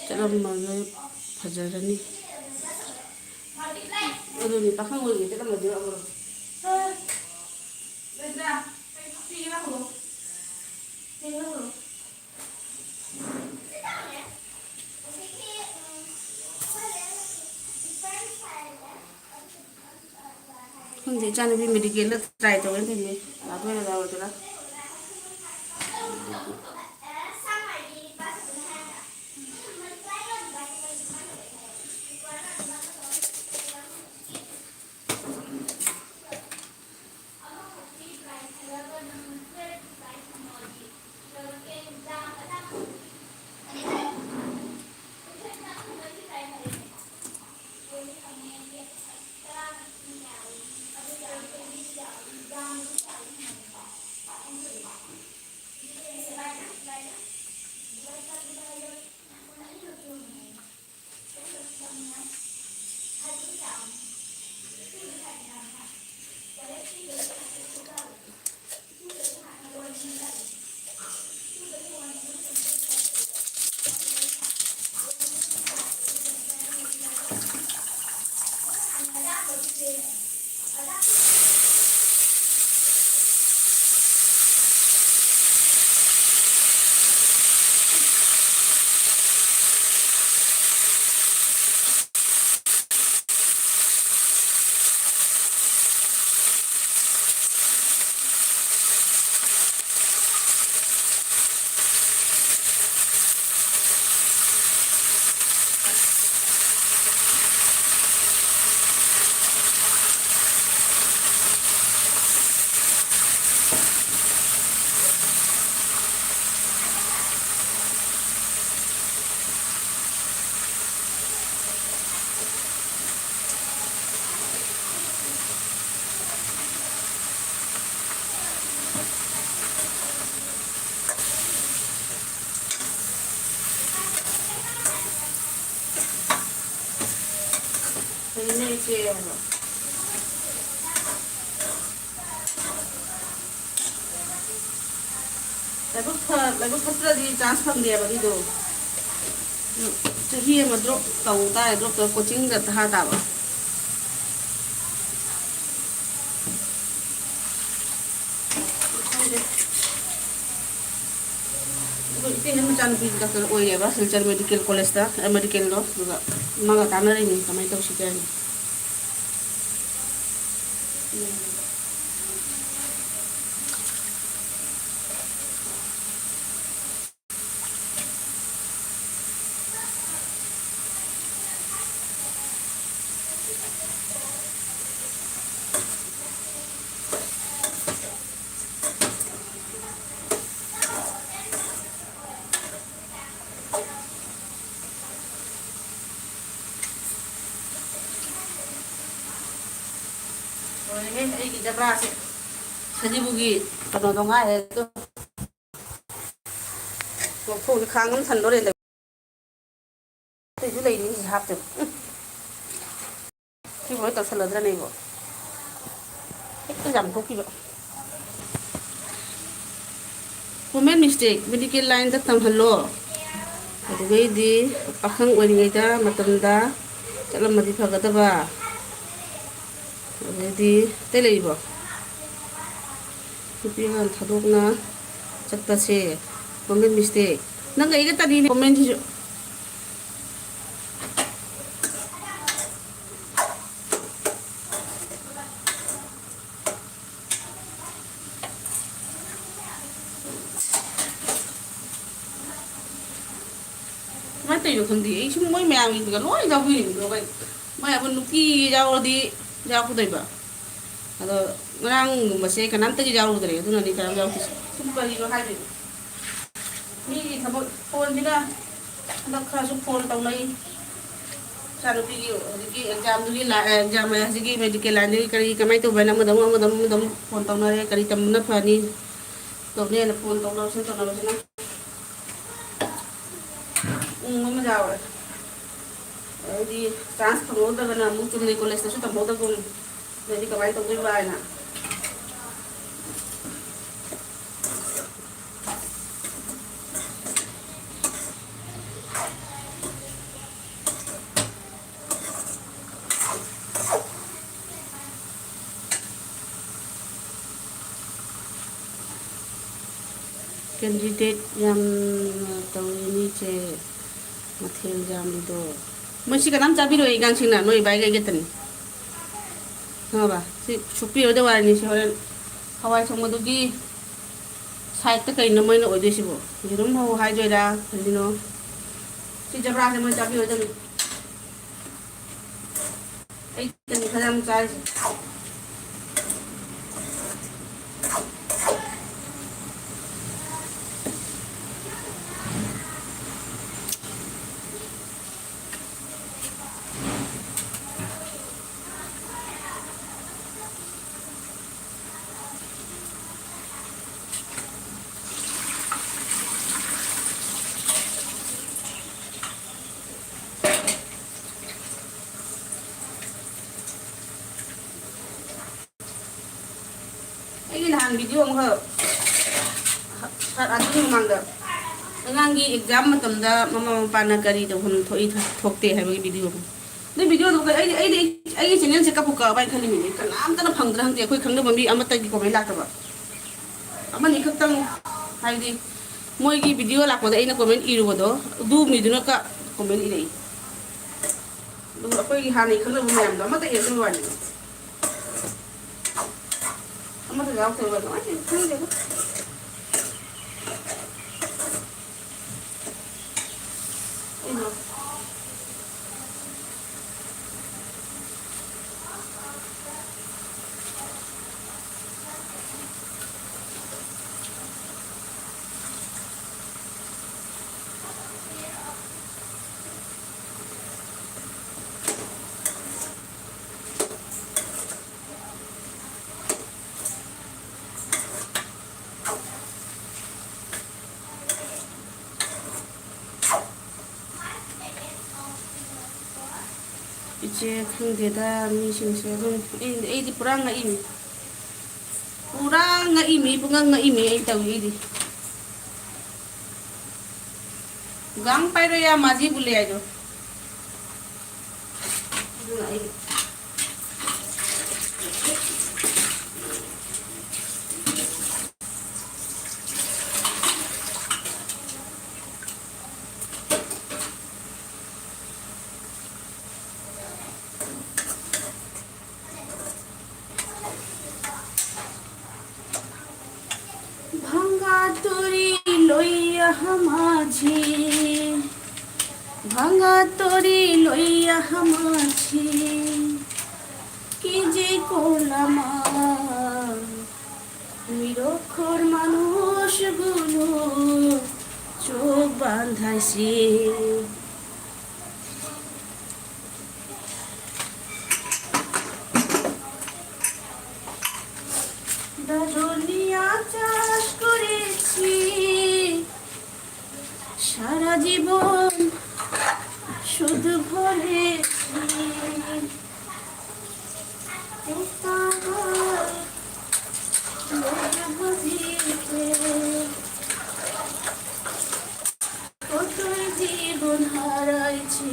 ꯆꯠꯂꯝꯃꯒ ꯐꯖꯔꯅꯤ꯫ ꯑꯗꯨꯅꯤ, ꯄꯥꯈꯪ ꯑꯣꯏꯔꯤꯉꯩ ꯆꯠꯂꯝꯃꯗꯤ ꯑꯃꯨꯛ꯫ ꯈꯪꯗꯦ, ꯏꯆꯥꯅꯨꯄꯤ ꯃꯦꯗꯤꯀꯦꯜꯗ ꯇ꯭ꯔꯥꯏ ꯇꯧꯒꯦꯅ ꯇꯧꯔꯤꯅꯦ꯫ ꯂꯥꯛꯇꯣꯏꯔꯥ ꯂꯥꯛꯑꯣꯏꯗꯣꯏꯔꯥ? ꯐꯩꯅꯦ ꯏꯆꯦ ꯍꯥꯏꯕ꯫ ꯂꯥꯏꯕꯛ ꯐ-, ꯂꯥꯏꯕꯛ ꯐꯠꯇ꯭ꯔꯗꯤ chance ꯐꯪꯗꯦꯕ ꯑꯗꯨꯗꯣ꯫ ꯆꯍꯤ ꯑꯃ drop ꯇꯧ ꯇꯥꯔꯦ, drop ꯇꯧꯔ coaching ꯗ ꯊꯥ ꯇꯥꯕ꯫ ꯈꯪꯗꯦ꯫ ꯑꯗꯨꯒ ꯏꯇꯩ ꯍꯣꯏ ꯃꯆꯥꯅꯨꯄꯤꯗꯤ doctor ꯑꯣꯏꯔꯦꯕ, ꯁꯤꯜꯆꯔ medical college ꯇ, ꯑ, medical ꯗꯣ, ꯑꯗꯨꯒ ꯃꯥꯒ ꯇꯥꯟꯅꯔꯤꯅꯤ ꯀꯃꯥꯏꯅ ꯇꯧꯁꯤꯒꯦ ꯍꯥꯏꯅ꯫ ꯂꯣꯏꯔꯦꯍꯦ, ꯑꯩꯒꯤ ꯖꯕ꯭ꯔꯥꯁꯦ꯫ ꯁꯖꯤꯕꯨꯒꯤ ꯀꯩꯅꯣꯗꯣ ꯉꯥꯏꯔꯦ ꯑꯗꯣ꯫ ꯂꯧꯊꯣꯛꯎꯒꯦ, ꯈꯥꯡ ꯑꯃ ꯊꯟꯗꯣꯔꯦ꯫ ꯑꯇꯩꯁꯨ ꯂꯩꯔꯤ, ꯍꯧꯖꯤꯛ ꯍꯥꯞꯇꯣꯏꯕ꯫ ꯎꯝ꯫ ꯁꯤꯕꯨ ꯂꯣꯏ ꯇꯧꯁꯜꯂꯗ꯭ꯔꯅꯦ ꯑꯩꯕꯣ? ꯍꯦꯛꯇ ꯌꯥꯝ ꯊꯣꯛꯈꯤꯕ꯫ Common mistake, medical line ꯗ ꯇꯝꯍꯜꯂꯣ꯫ ꯑꯗꯨꯗꯩꯗꯤ ꯄꯥꯈꯪ ꯑꯣꯏꯔꯤꯉꯩꯗ ꯃꯇꯝꯗ ꯆꯠꯂꯝꯃꯗꯤ ꯐꯒꯗꯕ꯫ ꯑꯗꯩꯗꯤ ꯑꯇꯩ ꯂꯩꯔꯤꯕꯣ? ꯅꯨꯄꯤ ꯑꯉꯥꯡ ꯊꯥꯗꯣꯛꯅ ꯆꯠꯄꯁꯦ common mistake꯫ ꯅꯪꯒ ꯑꯩꯒ ꯇꯅꯤꯅꯦ commonꯁꯤꯁꯨ꯫ ꯀꯃꯥꯏꯅ ꯇꯧꯔꯤꯅꯣ ꯈꯪꯗꯦ꯫ ꯑꯩ ꯁꯨꯝ ꯃꯣꯏ ꯃꯌꯥꯝꯒꯤꯗꯨꯒ ꯂꯣꯏ ꯌꯥꯎꯕꯤꯔꯤꯕꯗꯣ ꯀꯩ-, ꯃꯣꯏ ꯑꯕꯨ ꯅꯨꯄꯤ ꯌꯥꯎꯔꯗꯤ ꯌꯥꯎꯔꯛꯀꯗꯣꯏꯕ꯫ ꯑꯗꯣ ꯉꯔꯥꯡꯒꯨꯝꯕꯁꯦ ꯀꯅꯥꯝꯇꯒꯤ ꯌꯥꯎꯔꯨꯗ꯭ꯔꯦ, ꯑꯗꯨꯅꯅꯤ ꯀꯅꯥꯝ ꯌꯥꯎꯔꯛꯇ꯭ꯔꯤꯁꯦ꯫ ꯁꯨꯝ ꯀꯔꯤꯅꯣ ꯍꯥꯏꯗꯣꯏꯅꯣ? ꯃꯤꯒꯤ ꯊꯕꯛ ꯐꯣꯟꯁꯤꯅ ꯍꯟꯗꯛ ꯈꯔꯁꯨ ꯐꯣꯟ ꯇꯧꯅꯩ꯫ ꯏꯆꯥꯅꯨꯄꯤꯒꯤ ꯍꯧꯖꯤꯛꯀꯤ examꯗꯨꯒꯤ ꯂꯥ-, exam ꯍꯧꯖꯤꯛꯀꯤ medical lineꯗꯨꯒꯤ ꯀꯔꯤ ꯀꯃꯥꯏꯅ ꯇꯧꯕ ꯍꯥꯏꯅ ꯑꯃꯗ ꯑꯃꯨꯛ, ꯑꯃꯗ ꯑꯃꯨꯛ, ꯑꯃꯗ ꯑꯃꯨꯛ ꯐꯣꯟ ꯇꯧꯅꯔꯦ, ꯀꯔꯤ ꯇꯝꯕꯅ ꯐꯅꯤ ꯇꯧꯅꯦꯅ ꯐꯣꯟ ꯇꯧꯅꯕꯁꯤꯅ, ꯇꯧꯅꯕꯁꯤꯅ꯫ ꯎꯝ, ꯑꯃ ꯌꯥꯎꯔꯦ꯫ ꯑꯗꯩꯗꯤ chance ꯐꯪꯍꯧꯗ꯭ꯔꯒꯅ ꯑꯃꯨꯛ ꯆꯨꯝꯅꯩ collegeꯇꯁꯨ ꯇꯝꯍꯧꯗꯒꯨꯝ, ꯑꯗꯩꯗꯤ ꯀꯃꯥꯏꯅ ꯇꯧꯗꯣꯏꯕ ꯍꯥꯏꯅ꯫ Candidate ꯌꯥꯝꯅ ꯇꯧꯔꯤꯅꯤ ꯏꯆꯦ, ꯃꯊꯦꯜ ꯌꯥꯝꯃꯤꯗꯣ꯫ ꯃꯣꯏꯁꯤ ꯀꯅꯥꯝ ꯆꯥꯕꯤꯔꯣꯏ, ꯏꯒꯥꯡꯁꯤꯡꯅ ꯅꯣꯏ ꯏꯕꯥꯏꯒꯩ ꯈꯛꯇꯅꯤ꯫ ꯈꯪꯉꯕ? ꯁꯤ ꯁꯨꯛꯄꯤꯔꯣꯏꯗ ꯋꯥꯔꯤꯅꯤ꯫ ꯁꯤ ꯍꯣꯔꯦꯟ ꯍꯋꯥꯏ ꯊꯣꯡꯕꯗꯨꯒꯤ sideꯇ ꯀꯩꯅꯣ ꯃꯣꯏꯅ ꯑꯣꯏꯗꯣꯏꯁꯤꯕꯣ? ꯌꯦꯔꯨꯝ ꯍꯧ ꯍꯥꯏꯗꯣꯏꯔꯥ? ꯀꯔꯤꯅꯣ? ꯁꯤ ꯖꯕ꯭ꯔꯥꯁꯦ ꯃꯣꯏ ꯆꯥꯕꯤꯔꯣꯏꯗꯕꯅꯤ꯫ ꯑꯩ ꯈꯛꯇꯅꯤ ꯈꯔ ꯌꯥꯝ ꯆꯥꯔꯤꯁꯦ꯫ ꯑꯩꯒꯤ ꯅꯍꯥꯟ video ꯑꯃꯈꯛ ꯍ-, ꯑꯗꯨꯒꯤ ꯃꯃꯥꯡꯗ ꯑꯉꯥꯡꯒꯤ exam ꯃꯇꯝꯗ ꯃꯃꯥ ꯃꯄꯥꯅ ꯀꯔꯤ ꯇꯧꯐꯝ ꯊꯣꯛꯏ, ꯊꯣꯛꯇꯦ ꯍꯥꯏꯕꯒꯤ video ꯑꯃ꯫ ꯅꯣꯏ ꯚꯤꯗꯤꯑꯣꯗꯣ ꯀꯩ-, ꯑꯩꯗꯤ, ꯑꯩꯗꯤ ꯑꯩꯒꯤ ꯆꯦꯅꯦꯜꯁꯦ ꯀꯛꯄꯨ ꯀꯛꯑꯕ ꯍꯥꯏꯅ ꯈꯜꯂꯤꯃꯤꯅꯦ꯫ ꯀꯅꯥꯝꯇꯅ ꯐꯪꯗ꯭ꯔꯥ ꯈꯪꯗꯦ, ꯑꯩꯈꯣꯏ ꯈꯪꯅꯕ ꯃꯤ ꯑꯃꯠꯇꯒꯤ ꯀꯣꯃꯦꯟ ꯂꯥꯛꯇꯕ꯫ ꯑꯃꯅꯤ ꯈꯛꯇꯪ, ꯍꯥꯏꯗꯤ ꯃꯣꯏꯒꯤ ꯚꯤꯗꯤꯑꯣ ꯂꯥꯛꯄꯗ ꯑꯩꯅ ꯀꯣꯃꯦꯟ ꯏꯔꯨꯕꯗꯣ, ꯑꯗꯨ ꯃꯤꯗꯨꯅ ꯀ-, ꯀꯣꯃꯦꯟ ꯏꯔꯛꯏ꯫ ꯑꯗꯨꯒ ꯑꯩꯈꯣꯏꯒꯤ ꯍꯥꯟꯅꯒꯤ ꯈꯪꯅꯕ ꯃꯌꯥꯝꯗꯣ ꯑꯃꯠꯇ ꯏꯔꯛꯇꯕ ꯋꯥꯅꯤ꯫ ꯑꯃꯠꯇ ꯌꯥꯎꯔꯛꯇꯕ ꯋꯥꯅꯤ꯫ ꯑꯩ ꯈꯪꯗꯦꯗ꯫ ꯀꯩꯅꯣ? ꯏꯆꯦ, ꯈꯪꯗꯦꯗ ꯃꯤꯁꯤꯡꯁꯦ꯫ ꯑꯗꯨꯝ ꯑꯩ, ꯑꯩꯗꯤ ꯄꯨꯔꯥ ꯉꯛꯏꯅꯤ꯫ ꯄꯨꯔꯥ ꯉꯛꯏꯃꯤ, ꯄꯨꯡꯉꯛ ꯉꯛꯏꯃꯤ ꯑꯩ ꯇꯧꯔꯤꯗꯤ꯫ ꯒꯥꯡ ꯄꯥꯏꯔꯣ ꯌꯥ ꯃꯥꯖꯤ ꯕꯨꯂꯦ ꯍꯥꯏꯗꯣ꯫ ꯑꯗꯨꯅ ꯑꯩ भंगा तोरी लोइया हमाझी, भंगा तोरी लोइया हमाझी, की जे कोलामा নিরক্ষর মানুষগুলো চোখ বাঁধাইছে। ধনিয়া চাষ করেছি সারা জীবন, শুধু ভরেছি। কতই জীবন হারাইছি।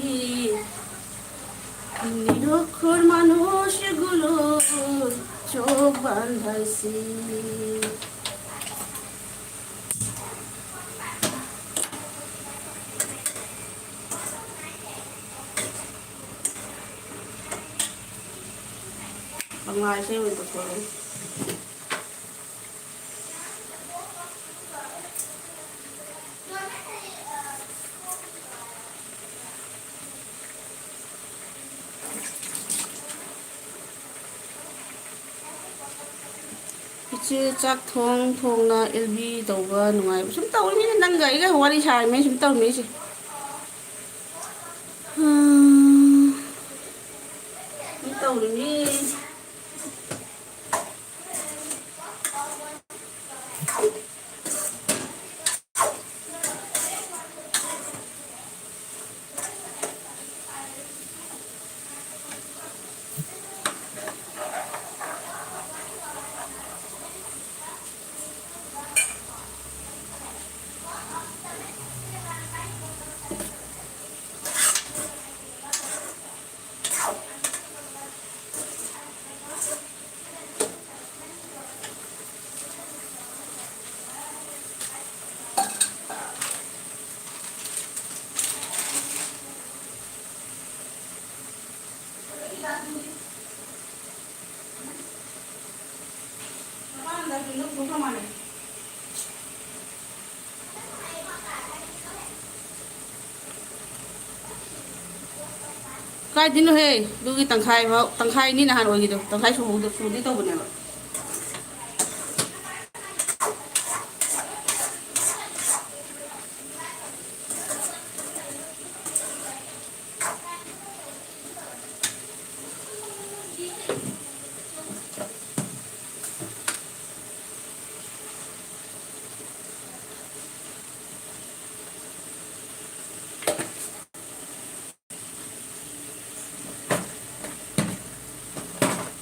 ꯄꯥꯟꯊꯁꯤ꯫ ꯃꯉꯥꯏꯁꯦ ꯑꯣꯏꯅ ꯇꯧꯊꯣꯛꯑꯒꯦ꯫ ꯏꯆꯦ ꯆꯥꯛ ꯊꯣꯡ ꯊꯣꯡꯅ ꯑꯦꯜ ꯕꯤ ꯇꯧꯕ ꯅꯨꯡꯉꯥꯏꯕ꯫ ꯁꯨꯝ ꯇꯧꯔꯤꯃꯤꯅꯦ, ꯅꯪꯒ ꯑꯩꯒ ꯋꯥꯔꯤ ꯁꯥꯔꯤꯃꯤꯅꯦ, ꯁꯨꯝ ꯇꯧꯔꯤꯃꯤꯁꯦ꯫ ꯁꯨꯝ ꯇꯧꯔꯤꯃꯤ꯫ ꯀꯥꯏꯗꯩꯅꯣꯍꯦ? ꯑꯗꯨꯒꯤ ꯇꯪꯈꯥꯏ ꯐꯥꯎ, ꯇꯪꯈꯥꯏꯅꯤ ꯅꯍꯥꯟ ꯑꯣꯏꯒꯤꯗꯣ, ꯇꯪꯈꯥꯏ ꯁꯨꯍꯧꯗ-, ꯁꯨꯗꯣꯏ ꯇꯧꯕꯅꯦꯕ꯫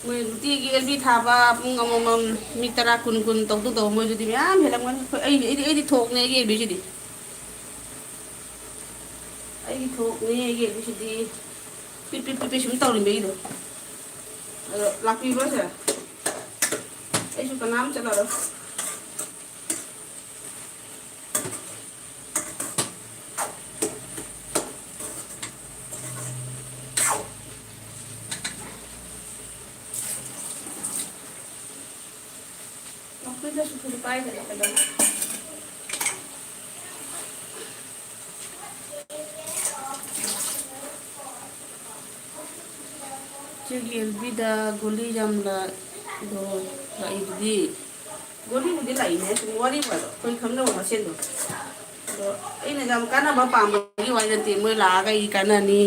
ꯃꯣꯏ ꯅꯨꯡꯇꯤꯒꯤ ꯑꯦꯜ ꯕꯤ ꯊꯥꯕ, ꯄꯨꯡ ꯑꯃꯃꯝ, ꯃꯤ ꯇꯔꯥ, ꯀꯨꯟ, ꯀꯨꯟ ꯇꯧꯗꯧ ꯇꯧꯕ, ꯃꯣꯏꯗꯨꯗꯤ ꯃꯌꯥꯝ ꯍꯦꯜꯂꯝꯒꯅꯤ꯫ ꯑꯩꯈꯣꯏ, ꯑꯩꯗꯤ, ꯑꯩꯗꯤ, ꯑꯩꯗꯤ ꯊꯣꯛꯅꯦ ꯑꯩꯒꯤ ꯑꯦꯜ ꯕꯤꯁꯤꯗꯤ꯫ ꯑꯩꯒꯤ ꯊꯣꯛꯅꯦ ꯑꯩꯒꯤ ꯑꯦꯜ ꯕꯤꯁꯤꯗꯤ꯫ ꯄꯤꯠ, ꯄꯤꯠ, ꯄꯤꯠ, ꯄꯤꯠ ꯁꯨꯝ ꯇꯧꯔꯤꯃꯦ ꯑꯩꯗꯣ꯫ ꯑꯗꯣ ꯂꯥꯛꯄꯤꯕ꯭ꯔꯣ ꯁꯦ? ꯑꯩꯁꯨ ꯀꯅꯥꯝ ꯆꯠꯂꯔꯣꯏ꯫ ꯃꯈꯣꯏꯗꯁꯨ ꯊꯨꯗꯤ ꯄꯥꯏꯗꯅ ꯀꯩꯗꯧ꯫ ꯏꯆꯦꯒꯤ ꯑꯦꯜꯕꯤꯗ ꯒꯨꯂꯤ ꯌꯥꯝ ꯂꯥꯛ-, ꯗꯣ ꯂꯥꯛꯏꯗꯨꯗꯤ꯫ ꯒꯨꯂꯤꯕꯨꯗꯤ ꯂꯥꯛꯏꯅꯦ, ꯁꯨꯝ ꯋꯥꯔꯤꯕꯨ ꯍꯥꯏꯕ, ꯑꯩꯈꯣꯏ ꯈꯪꯅꯕ ꯃꯁꯦꯟꯗꯣ꯫ ꯑꯗꯣ ꯑꯩꯅ ꯌꯥꯝ ꯀꯥꯟꯅꯕ ꯄꯥꯝꯕꯒꯤ ꯋꯥꯔꯤ ꯅꯠꯇꯦ, ꯃꯣꯏ ꯂꯥꯛꯑꯒ ꯑꯩ ꯀꯥꯟꯅꯅꯤ,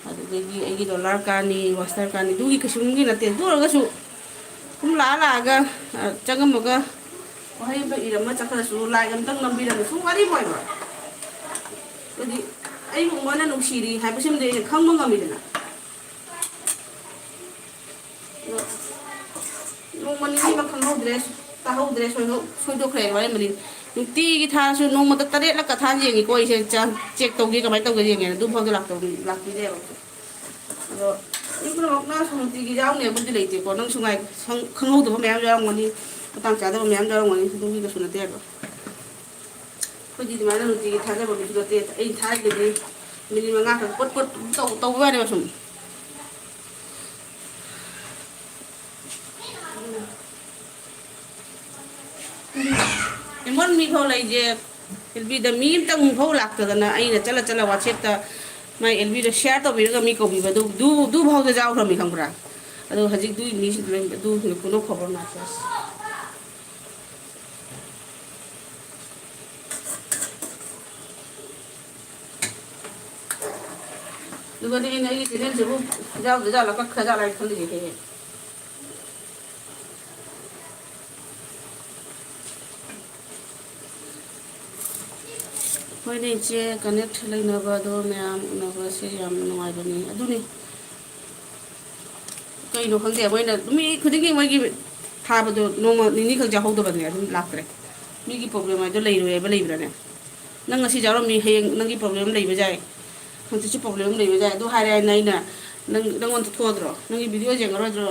ꯑꯗꯨꯗꯒꯤ ꯑꯩꯒꯤ ꯗꯣꯂꯔ ꯀꯥꯟꯅꯤ, ꯋꯥꯁꯇꯔ ꯀꯥꯟꯅꯤ, ꯑꯗꯨꯒꯤ ꯀꯩꯁꯨꯝꯒꯤ ꯅꯠꯇꯦ꯫ ꯑꯗꯨ ꯑꯣꯏꯔꯒꯁꯨ ꯁꯨꯝ ꯂꯥꯛꯑ ꯂꯥꯛꯑꯒ, ꯑ, ꯆꯪꯉꯝꯃꯒ ꯋꯥꯍꯩ ꯑꯃ ꯏꯔꯝꯃ ꯆꯠꯈ꯭ꯔꯁꯨ, ꯂꯥꯏꯛ ꯑꯝꯇꯪ ꯅꯝꯕꯤꯔꯝꯃꯁꯨ ꯋꯥꯔꯤꯕꯨ ꯍꯥꯏꯕ꯫ ꯑꯗꯨꯗꯤ ꯑꯩꯕꯨ ꯃꯣꯏꯅ ꯅꯨꯡꯁꯤꯔꯤ ꯍꯥꯏꯕꯁꯤꯃꯗꯤ ꯑꯩꯅ ꯈꯪꯕ ꯉꯝꯃꯤꯗꯅ꯫ ꯑꯗꯣ ꯅꯣꯡꯃ ꯅꯤꯅꯤꯃ ꯈꯪꯍꯧꯗ꯭ꯔꯦ, ꯇꯥꯍꯧꯗ꯭ꯔꯦ, ꯁꯣꯏꯗꯣꯛ-, ꯁꯣꯏꯗꯣꯛꯈ꯭ꯔꯦ ꯋꯥꯔꯦꯝꯕꯅꯤ꯫ ꯅꯨꯡꯇꯤꯒꯤ ꯊꯥꯔꯁꯨ ꯅꯣꯡꯃꯗ ꯇꯔꯦꯠꯂꯛꯀ ꯊꯥ ꯌꯦꯡꯉꯤꯀꯣ ꯑꯩꯁꯦ, ꯆ-, ꯆꯦꯛ ꯇꯧꯒꯦ, ꯀꯃꯥꯏꯅ ꯇꯧꯒꯦ ꯌꯦꯡꯒꯦꯅ꯫ ꯑꯗꯨꯐꯥꯎꯗ ꯂꯥꯛꯇꯧ-, ꯂꯥꯛꯄꯤꯗꯦꯕ꯫ ꯑꯗꯣ ꯃꯤ ꯄꯨꯝꯅꯃꯛꯅ ꯁꯨꯝ ꯅꯨꯡꯇꯤꯒꯤ ꯌꯥꯎꯅꯦꯕꯨꯗꯤ ꯂꯩꯇꯦꯀꯣ꯫ ꯅꯪꯁꯨ ꯉꯥꯏ-, ꯈꯪ-, ꯈꯪꯍꯧꯗꯕ ꯃꯌꯥꯝ ꯌꯥꯎꯔꯝꯒꯅꯤ, ꯃꯇꯥꯡ ꯆꯥꯗꯕ ꯃꯌꯥꯝ ꯌꯥꯎꯔꯝꯒꯅꯤ, ꯑꯗꯨꯒꯤ ꯀꯩꯁꯨ ꯅꯠꯇꯦꯕ꯫ ꯑꯩꯈꯣꯏꯗꯤ ꯑꯗꯨꯃꯥꯏꯅ ꯅꯨꯡꯇꯤꯒꯤ ꯊꯥꯖꯕ ꯃꯤꯁꯨ ꯅꯠꯇꯦ꯫ ꯑꯩ ꯊꯥꯔꯤꯗꯨꯗꯤ ꯃꯤꯅꯤꯠ ꯃꯉꯥ ꯈꯛ ꯄꯣꯠ ꯄꯣꯠ ꯇꯧ-, ꯇꯧꯕ ꯋꯥꯅꯦꯕ ꯁꯨꯝ꯫ ꯏꯃꯣꯟ ꯃꯤ ꯐꯥꯎ ꯂꯩꯁꯦ, ꯑꯦꯜꯕꯤꯗ ꯃꯤ ꯑꯝꯇꯪ ꯐꯥꯎ ꯂꯥꯛꯇꯗꯅ ꯑꯩꯅ ꯆꯠꯂ ꯆꯠꯂ ꯋꯥꯆꯦꯞꯇ ꯃꯥꯏ ꯑꯦꯜꯕꯤꯗꯣ ꯁꯤꯌꯥꯔ ꯇꯧꯕꯤꯔꯒ ꯃꯤ ꯀꯧꯕꯤꯕ ꯑꯗꯨ, ꯑꯗꯨ, ꯑꯗꯨ ꯐꯥꯎꯗ ꯌꯥꯎꯈ꯭ꯔꯕꯅꯤ ꯈꯪꯕ꯭ꯔꯥ? ꯑꯗꯣ ꯍꯧꯖꯤꯛ ꯑꯗꯨꯒꯤ ꯃꯤꯁꯤꯡꯗꯣ ꯂꯣꯏ ꯑꯗꯨ ꯄꯨꯅꯧ ꯈꯣꯕꯔ ꯃꯥꯁꯇꯔꯁ꯫ ꯑꯗꯨꯒꯅꯦ ꯑꯩꯅ ꯑꯩꯒꯤ ꯆꯦꯅꯦꯜꯁꯤꯕꯨ ꯌꯥꯎꯗ ꯖꯥꯠꯂ, ꯀꯛꯈ꯭ꯔ ꯖꯥꯠꯂ ꯍꯥꯏꯅ ꯈꯜꯂꯤꯁꯦ ꯍꯦꯛ ꯍꯦꯛ꯫ ꯍꯣꯏꯅꯦ ꯏꯆꯦ, ꯀꯅꯦꯛ ꯂꯩꯅꯕ ꯑꯗꯣ ꯃꯌꯥꯝ ꯎꯅꯕꯁꯦ ꯌꯥꯝ ꯅꯨꯡꯉꯥꯏꯕꯅꯤ꯫ ꯑꯗꯨꯅꯤ꯫ ꯀꯩꯅꯣ ꯈꯪꯗꯦ, ꯃꯣꯏꯅ ꯅꯨꯃꯤꯠ ꯈꯨꯗꯤꯡꯒꯤ ꯃꯣꯏꯒꯤ ꯊꯥꯕꯗꯣ ꯅꯣꯡꯃ ꯅꯤꯅꯤ ꯈꯛ ꯌꯥꯎꯍꯧꯗꯕꯅꯦ, ꯑꯗꯨꯝ ꯂꯥꯛꯇ꯭ꯔꯦ꯫ ꯃꯤꯒꯤ ꯄ꯭ꯔꯣꯕ꯭ꯂꯦꯝ ꯍꯥꯏꯗꯣ ꯂꯩꯔꯣꯏ ꯍꯥꯏꯕ ꯂꯩꯕ꯭ꯔꯥꯅꯦ? ꯅꯪ ꯉꯁꯤ ꯌꯥꯎꯔꯝꯃꯤ, ꯍꯌꯦꯡ ꯅꯪꯒꯤ ꯄ꯭ꯔꯣꯕ꯭ꯂꯦꯝ ꯂꯩꯕ ꯌꯥꯏ, ꯍꯪꯆꯤꯠꯁꯨ ꯄ꯭ꯔꯣꯕ꯭ꯂꯦꯝ ꯂꯩꯕ ꯌꯥꯏ꯫ ꯑꯗꯨ ꯍꯥꯏꯔꯦ ꯍꯥꯏꯅ ꯑꯩꯅ ꯅꯪ, ꯅꯪꯉꯣꯟꯗ ꯊꯣꯛꯑꯗ꯭ꯔꯣ? ꯅꯪꯒꯤ ꯚꯤꯗꯤꯑꯣ ꯌꯦꯡꯉꯔꯣꯏꯗ꯭ꯔꯣ?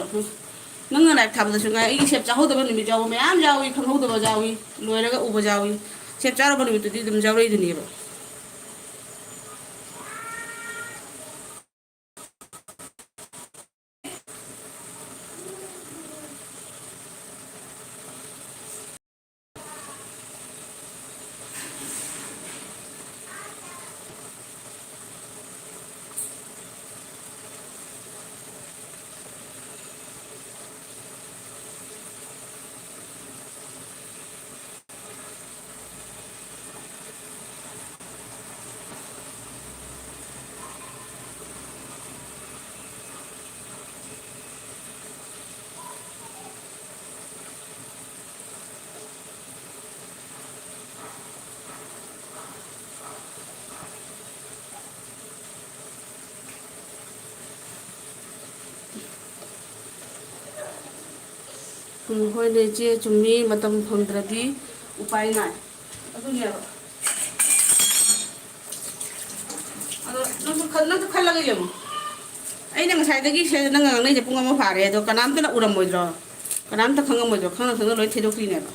ꯅꯪꯅ ꯂꯥꯏꯔꯤꯛ ꯊꯥꯕꯗꯁꯨ ꯉꯥꯏ, ꯑꯩꯒꯤ ꯁꯦꯞ ꯆꯥꯍꯧꯗꯕ ꯅꯨꯃꯤꯠ ꯌꯥꯎꯕ ꯃꯌꯥꯝ ꯌꯥꯎꯏ, ꯈꯪꯍꯧꯗꯕ ꯌꯥꯎꯏ, ꯂꯣꯏꯔꯒ ꯎꯕ ꯌꯥꯎꯏ꯫ ꯁꯦꯞ ꯆꯥꯔꯕ ꯅꯨꯃꯤꯠꯇꯨꯗꯤ ꯑꯗꯨꯝ ꯌꯥꯎꯔꯛꯏꯗꯨꯅꯦꯕ꯫ ꯎꯝ, ꯍꯣꯏꯅꯦ ꯏꯆꯦ, ꯆꯨꯝꯃꯤ, ꯃꯇꯝ ꯐꯪꯗ꯭ꯔꯗꯤ ꯎꯄꯥꯏ ꯅꯥꯏ꯫ ꯑꯗꯨꯅꯦꯕ꯫ ꯑꯗꯣ ꯅꯪꯁꯨ ꯈꯜ-, ꯅꯪꯁꯨ ꯈꯜꯂꯒ ꯌꯦꯡꯉꯣ꯫ ꯑꯩꯅ ꯉꯁꯥꯏꯗꯒꯤ ꯁꯤꯗ ꯅꯪꯒ ꯉꯥꯡꯅꯩꯁꯦ ꯄꯨꯡ ꯑꯃ ꯐꯥꯔꯦ, ꯑꯗꯣ ꯀꯅꯥꯝꯇꯅ ꯎꯔꯝꯃꯣꯏꯗ꯭ꯔꯣ? ꯀꯅꯥꯝꯇ ꯈꯪꯉꯝꯃꯣꯏꯗ꯭ꯔꯣ? ꯈꯪꯅ ꯈꯪꯅ ꯂꯣꯏ ꯊꯩꯗꯣꯛꯇꯣꯏꯅꯦꯕ꯫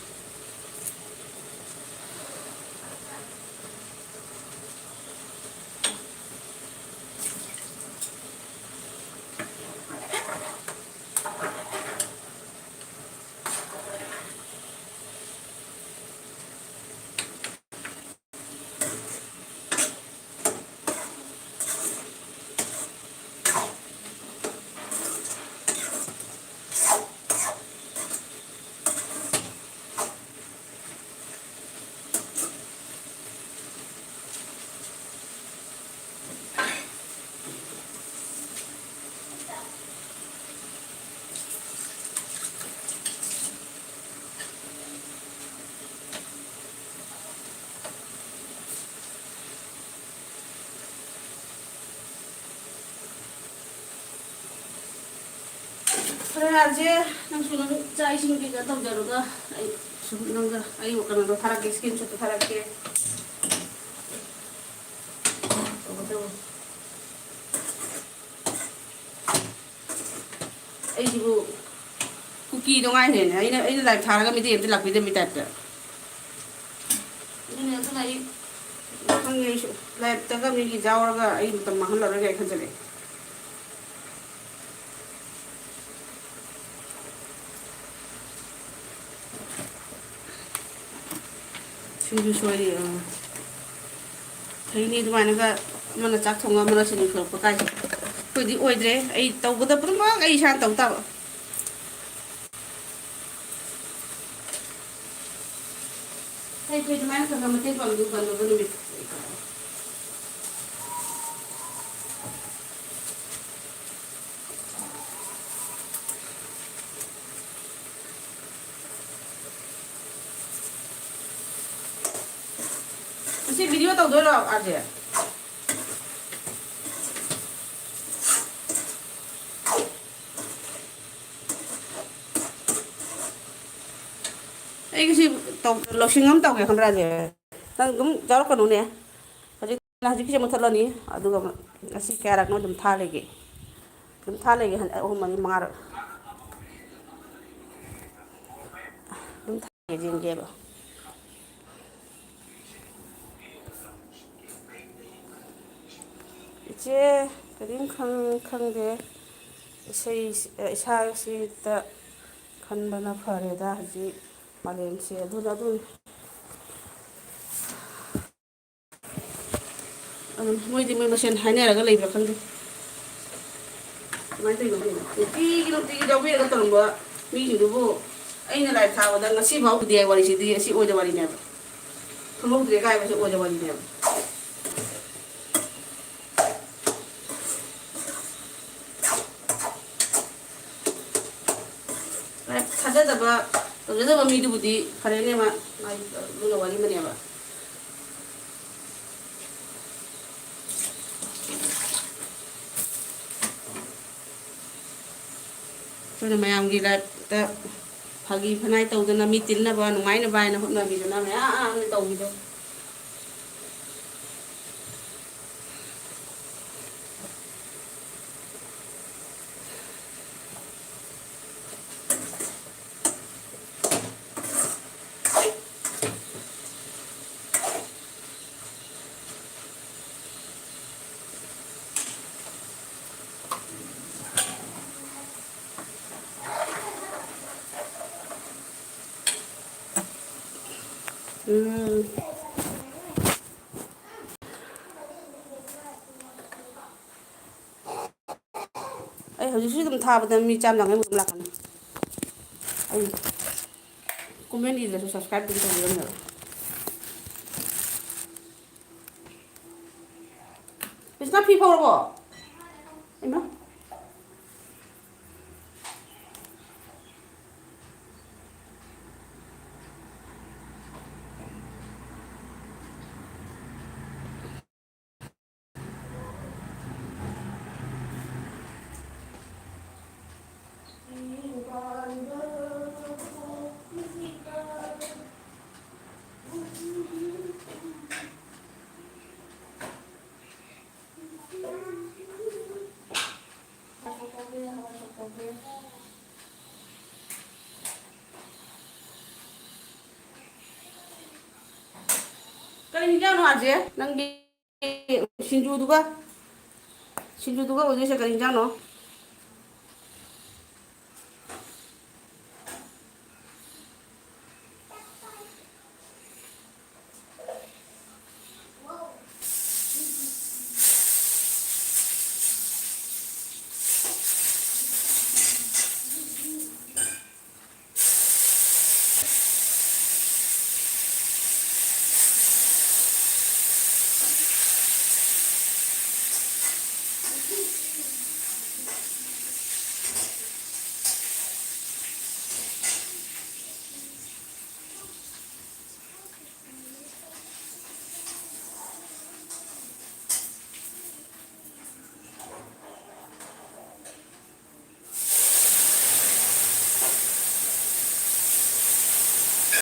ꯐꯔꯦ, ꯌꯥꯔꯦꯁꯦ, ꯅꯪꯁꯨ ꯅꯪ ꯆꯥꯛ ꯏꯁꯤꯡ ꯀꯩꯀꯥ ꯇꯧꯖꯔꯨꯔꯒ ꯑꯩ ꯁꯨꯝ ꯅꯪꯒ ꯑꯩ ꯀꯩꯅꯣꯗꯣ ꯊꯥꯔꯛꯀꯦ, ꯏꯁꯀ꯭ꯔꯤꯟ ꯁꯣꯠꯇꯣ ꯊꯥꯔꯛꯀꯦ꯫ ꯇꯧꯒꯗꯧꯕ꯫ ꯑꯩꯁꯤꯕꯨ ꯀꯤꯗꯣ ꯉꯥꯏꯔꯦꯅꯦ꯫ ꯑꯩꯅ, ꯑꯩꯅ ꯂꯥꯏꯞ ꯊꯥꯔꯒ ꯃꯤꯗꯤ ꯑꯝꯇ ꯂꯥꯛꯄꯤꯗꯕꯤ ꯇꯥꯏꯞꯇ꯫ ꯑꯗꯨꯅꯦ, ꯑꯗꯨꯅ ꯑꯩ ꯈꯪꯉꯦ ꯑꯩꯁꯨ꯫ ꯂꯥꯏꯞꯇꯒ ꯃꯤꯒꯤ ꯌꯥꯎꯔꯒ ꯑꯩ ꯃꯇꯝ ꯃꯥꯡꯍꯜꯂꯔꯣꯏꯒꯦ ꯑꯩ ꯈꯟꯖꯜꯂꯛꯑꯦ꯫ ꯁꯤꯡꯖꯨ ꯁꯣꯏꯔꯤ, ꯑꯥ꯫ ꯐꯩꯅꯤ ꯑꯗꯨꯃꯥꯏꯅꯒ ꯑꯃꯅ ꯆꯥꯛ ꯊꯣꯡꯉ ꯑꯃꯅ ꯁꯤꯡꯖꯨ ꯁꯣꯏꯔꯛꯄ ꯀꯥꯏꯁꯦ꯫ ꯑꯩꯈꯣꯏꯗꯤ ꯑꯣꯏꯗ꯭ꯔꯦ꯫ ꯑꯩ ꯇꯧꯒꯗꯕ ꯄꯨꯝꯅꯃꯛ ꯑꯩ ꯏꯁꯥꯅ ꯇꯧ ꯇꯥꯕ꯫ ꯐꯩ, ꯐꯩ, ꯑꯗꯨꯃꯥꯏꯅ ꯈꯔ ꯈꯔ ꯃꯇꯦꯡ ꯄꯥꯡꯕꯤꯌꯨ, ꯀꯟꯅꯕ ꯅꯨꯃꯤꯠ꯫ ꯉꯁꯤ ꯚꯤꯗꯤꯑꯣ ꯇꯧꯗꯣꯏꯔꯣ, ꯑꯥꯔ ꯖꯦ? ꯑꯩꯒꯤꯁꯤ ꯇꯧ-, ꯂꯧꯁꯤꯡ ꯑꯃ ꯇꯧꯒꯦ ꯈꯪꯕ꯭ꯔꯥ, ꯆꯦ? ꯅꯪ ꯑꯗꯨꯝ ꯌꯥꯎꯔꯛꯀꯅꯨꯅꯦ꯫ ꯍꯧꯖꯤꯛ, ꯍꯧꯖꯤꯛꯀꯤꯁꯦ ꯃꯨꯠꯊꯠꯂꯅꯤ, ꯑꯗꯨꯒ ꯉꯁꯤ ꯀꯌꯥꯔꯛꯅꯣ ꯑꯗꯨꯝ ꯊꯥ ꯂꯩꯒꯦ꯫ ꯑꯗꯨꯝ ꯊꯥ ꯂꯩꯒꯦ, ꯑꯍꯨꯝ, ꯃꯔꯤ, ꯃꯉꯥꯔꯛ ꯑꯗꯨꯝ ꯊꯥ ꯂꯩꯒꯦ, ꯌꯦꯡꯒꯦꯕ꯫ ꯏꯆꯦ, ꯀꯔꯤꯝ ꯈꯪ-, ꯈꯪꯗꯦ꯫ ꯏꯁꯩ, ꯏꯁꯥꯁꯤꯗ ꯈꯟꯕꯅ ꯐꯔꯦꯗ ꯍꯧꯖꯤꯛ ꯃꯥꯂꯦꯝꯁꯦ꯫ ꯑꯗꯨꯅ ꯑꯗꯨꯝ, ꯑꯗꯨꯝ ꯃꯣꯏꯗꯤ ꯃꯣꯏ ꯃꯁꯦꯟ ꯍꯥꯏꯅꯔꯒ ꯂꯩꯕ꯭ꯔꯥ ꯈꯪꯗꯦ꯫ ꯀꯃꯥꯏꯅ ꯇꯧꯔꯤꯅꯣ ꯈꯪꯗꯦ? ꯅꯨꯡꯇꯤꯒꯤ, ꯅꯨꯡꯇꯤꯒꯤ ꯌꯥꯎꯕꯤꯔꯒ ꯇꯧꯔꯝꯕ ꯃꯤꯁꯤꯡꯗꯨꯕꯨ ꯑꯩꯅ ꯂꯥꯏꯞ ꯊꯥꯕꯗ ꯉꯁꯤ ꯐꯥꯎ ꯎꯗꯦ ꯍꯥꯏ ꯋꯥꯔꯤꯁꯤꯗꯤ꯫ ꯑꯁꯤ ꯑꯣꯏꯗ ꯋꯥꯔꯤꯅꯦꯕ꯫ ꯈꯪꯍꯧꯗ꯭ꯔꯦ ꯀꯥꯏ ꯍꯥꯏꯕꯁꯦ ꯑꯣꯏꯗ ꯋꯥꯔꯤꯅꯦꯕ꯫ ꯊꯥꯖꯗꯕ, ꯇꯧꯖꯗꯕ ꯃꯤꯗꯨꯕꯨꯗꯤ ꯐꯔꯦꯅꯦ, ꯃꯥ, ꯃꯥꯒꯤ ꯑꯗꯨꯅ ꯋꯥꯔꯤ ꯑꯃꯅꯦꯕ꯫ ꯑꯩꯈꯣꯏꯅ ꯃꯌꯥꯝꯒꯤ ꯂꯥꯏꯐꯇ ꯐꯥꯒꯤ ꯐꯅꯥꯏ ꯇꯧꯗꯅ, ꯃꯤ ꯇꯤꯟꯅꯕ ꯅꯨꯡꯉꯥꯏꯅꯕ ꯍꯥꯏꯅ ꯍꯣꯠꯅꯕꯤꯗꯅ ꯃꯌꯥꯝ ꯑꯃ ꯇꯧꯕꯤꯗꯣ꯫ ꯎꯝ꯫ ꯑꯩ ꯍꯧꯖꯤꯛꯁꯨ ꯑꯗꯨꯝ ꯊꯥꯕꯗ ꯃꯤ ꯆꯥꯝ ꯌꯥꯡꯈꯩꯃꯨꯛ ꯑꯗꯨꯝ ꯂꯥꯛꯀꯅꯤ꯫ ꯑꯩ comment ꯏꯗ꯭ꯔꯁꯨ subscribe ꯑꯗꯨꯝ ꯇꯧꯕꯤꯔꯝꯃꯦꯕ꯫ ꯀ꯭ꯔꯤꯁꯅ, ꯐꯤ ꯐꯧꯔꯕꯣ? ꯏꯃꯥ꯫ ꯀꯔꯤ ꯍꯤꯟꯖꯥꯡꯅꯣ, ꯑꯥꯔꯖꯦ? ꯅꯪꯒꯤ ꯁꯤꯡꯖꯨꯗꯨꯒ, ꯁꯤꯡꯖꯨꯗꯨꯒ ꯑꯣꯏꯗꯣꯏꯁꯦ ꯀꯔꯤ ꯍꯤꯟꯖꯥꯡꯅꯣ?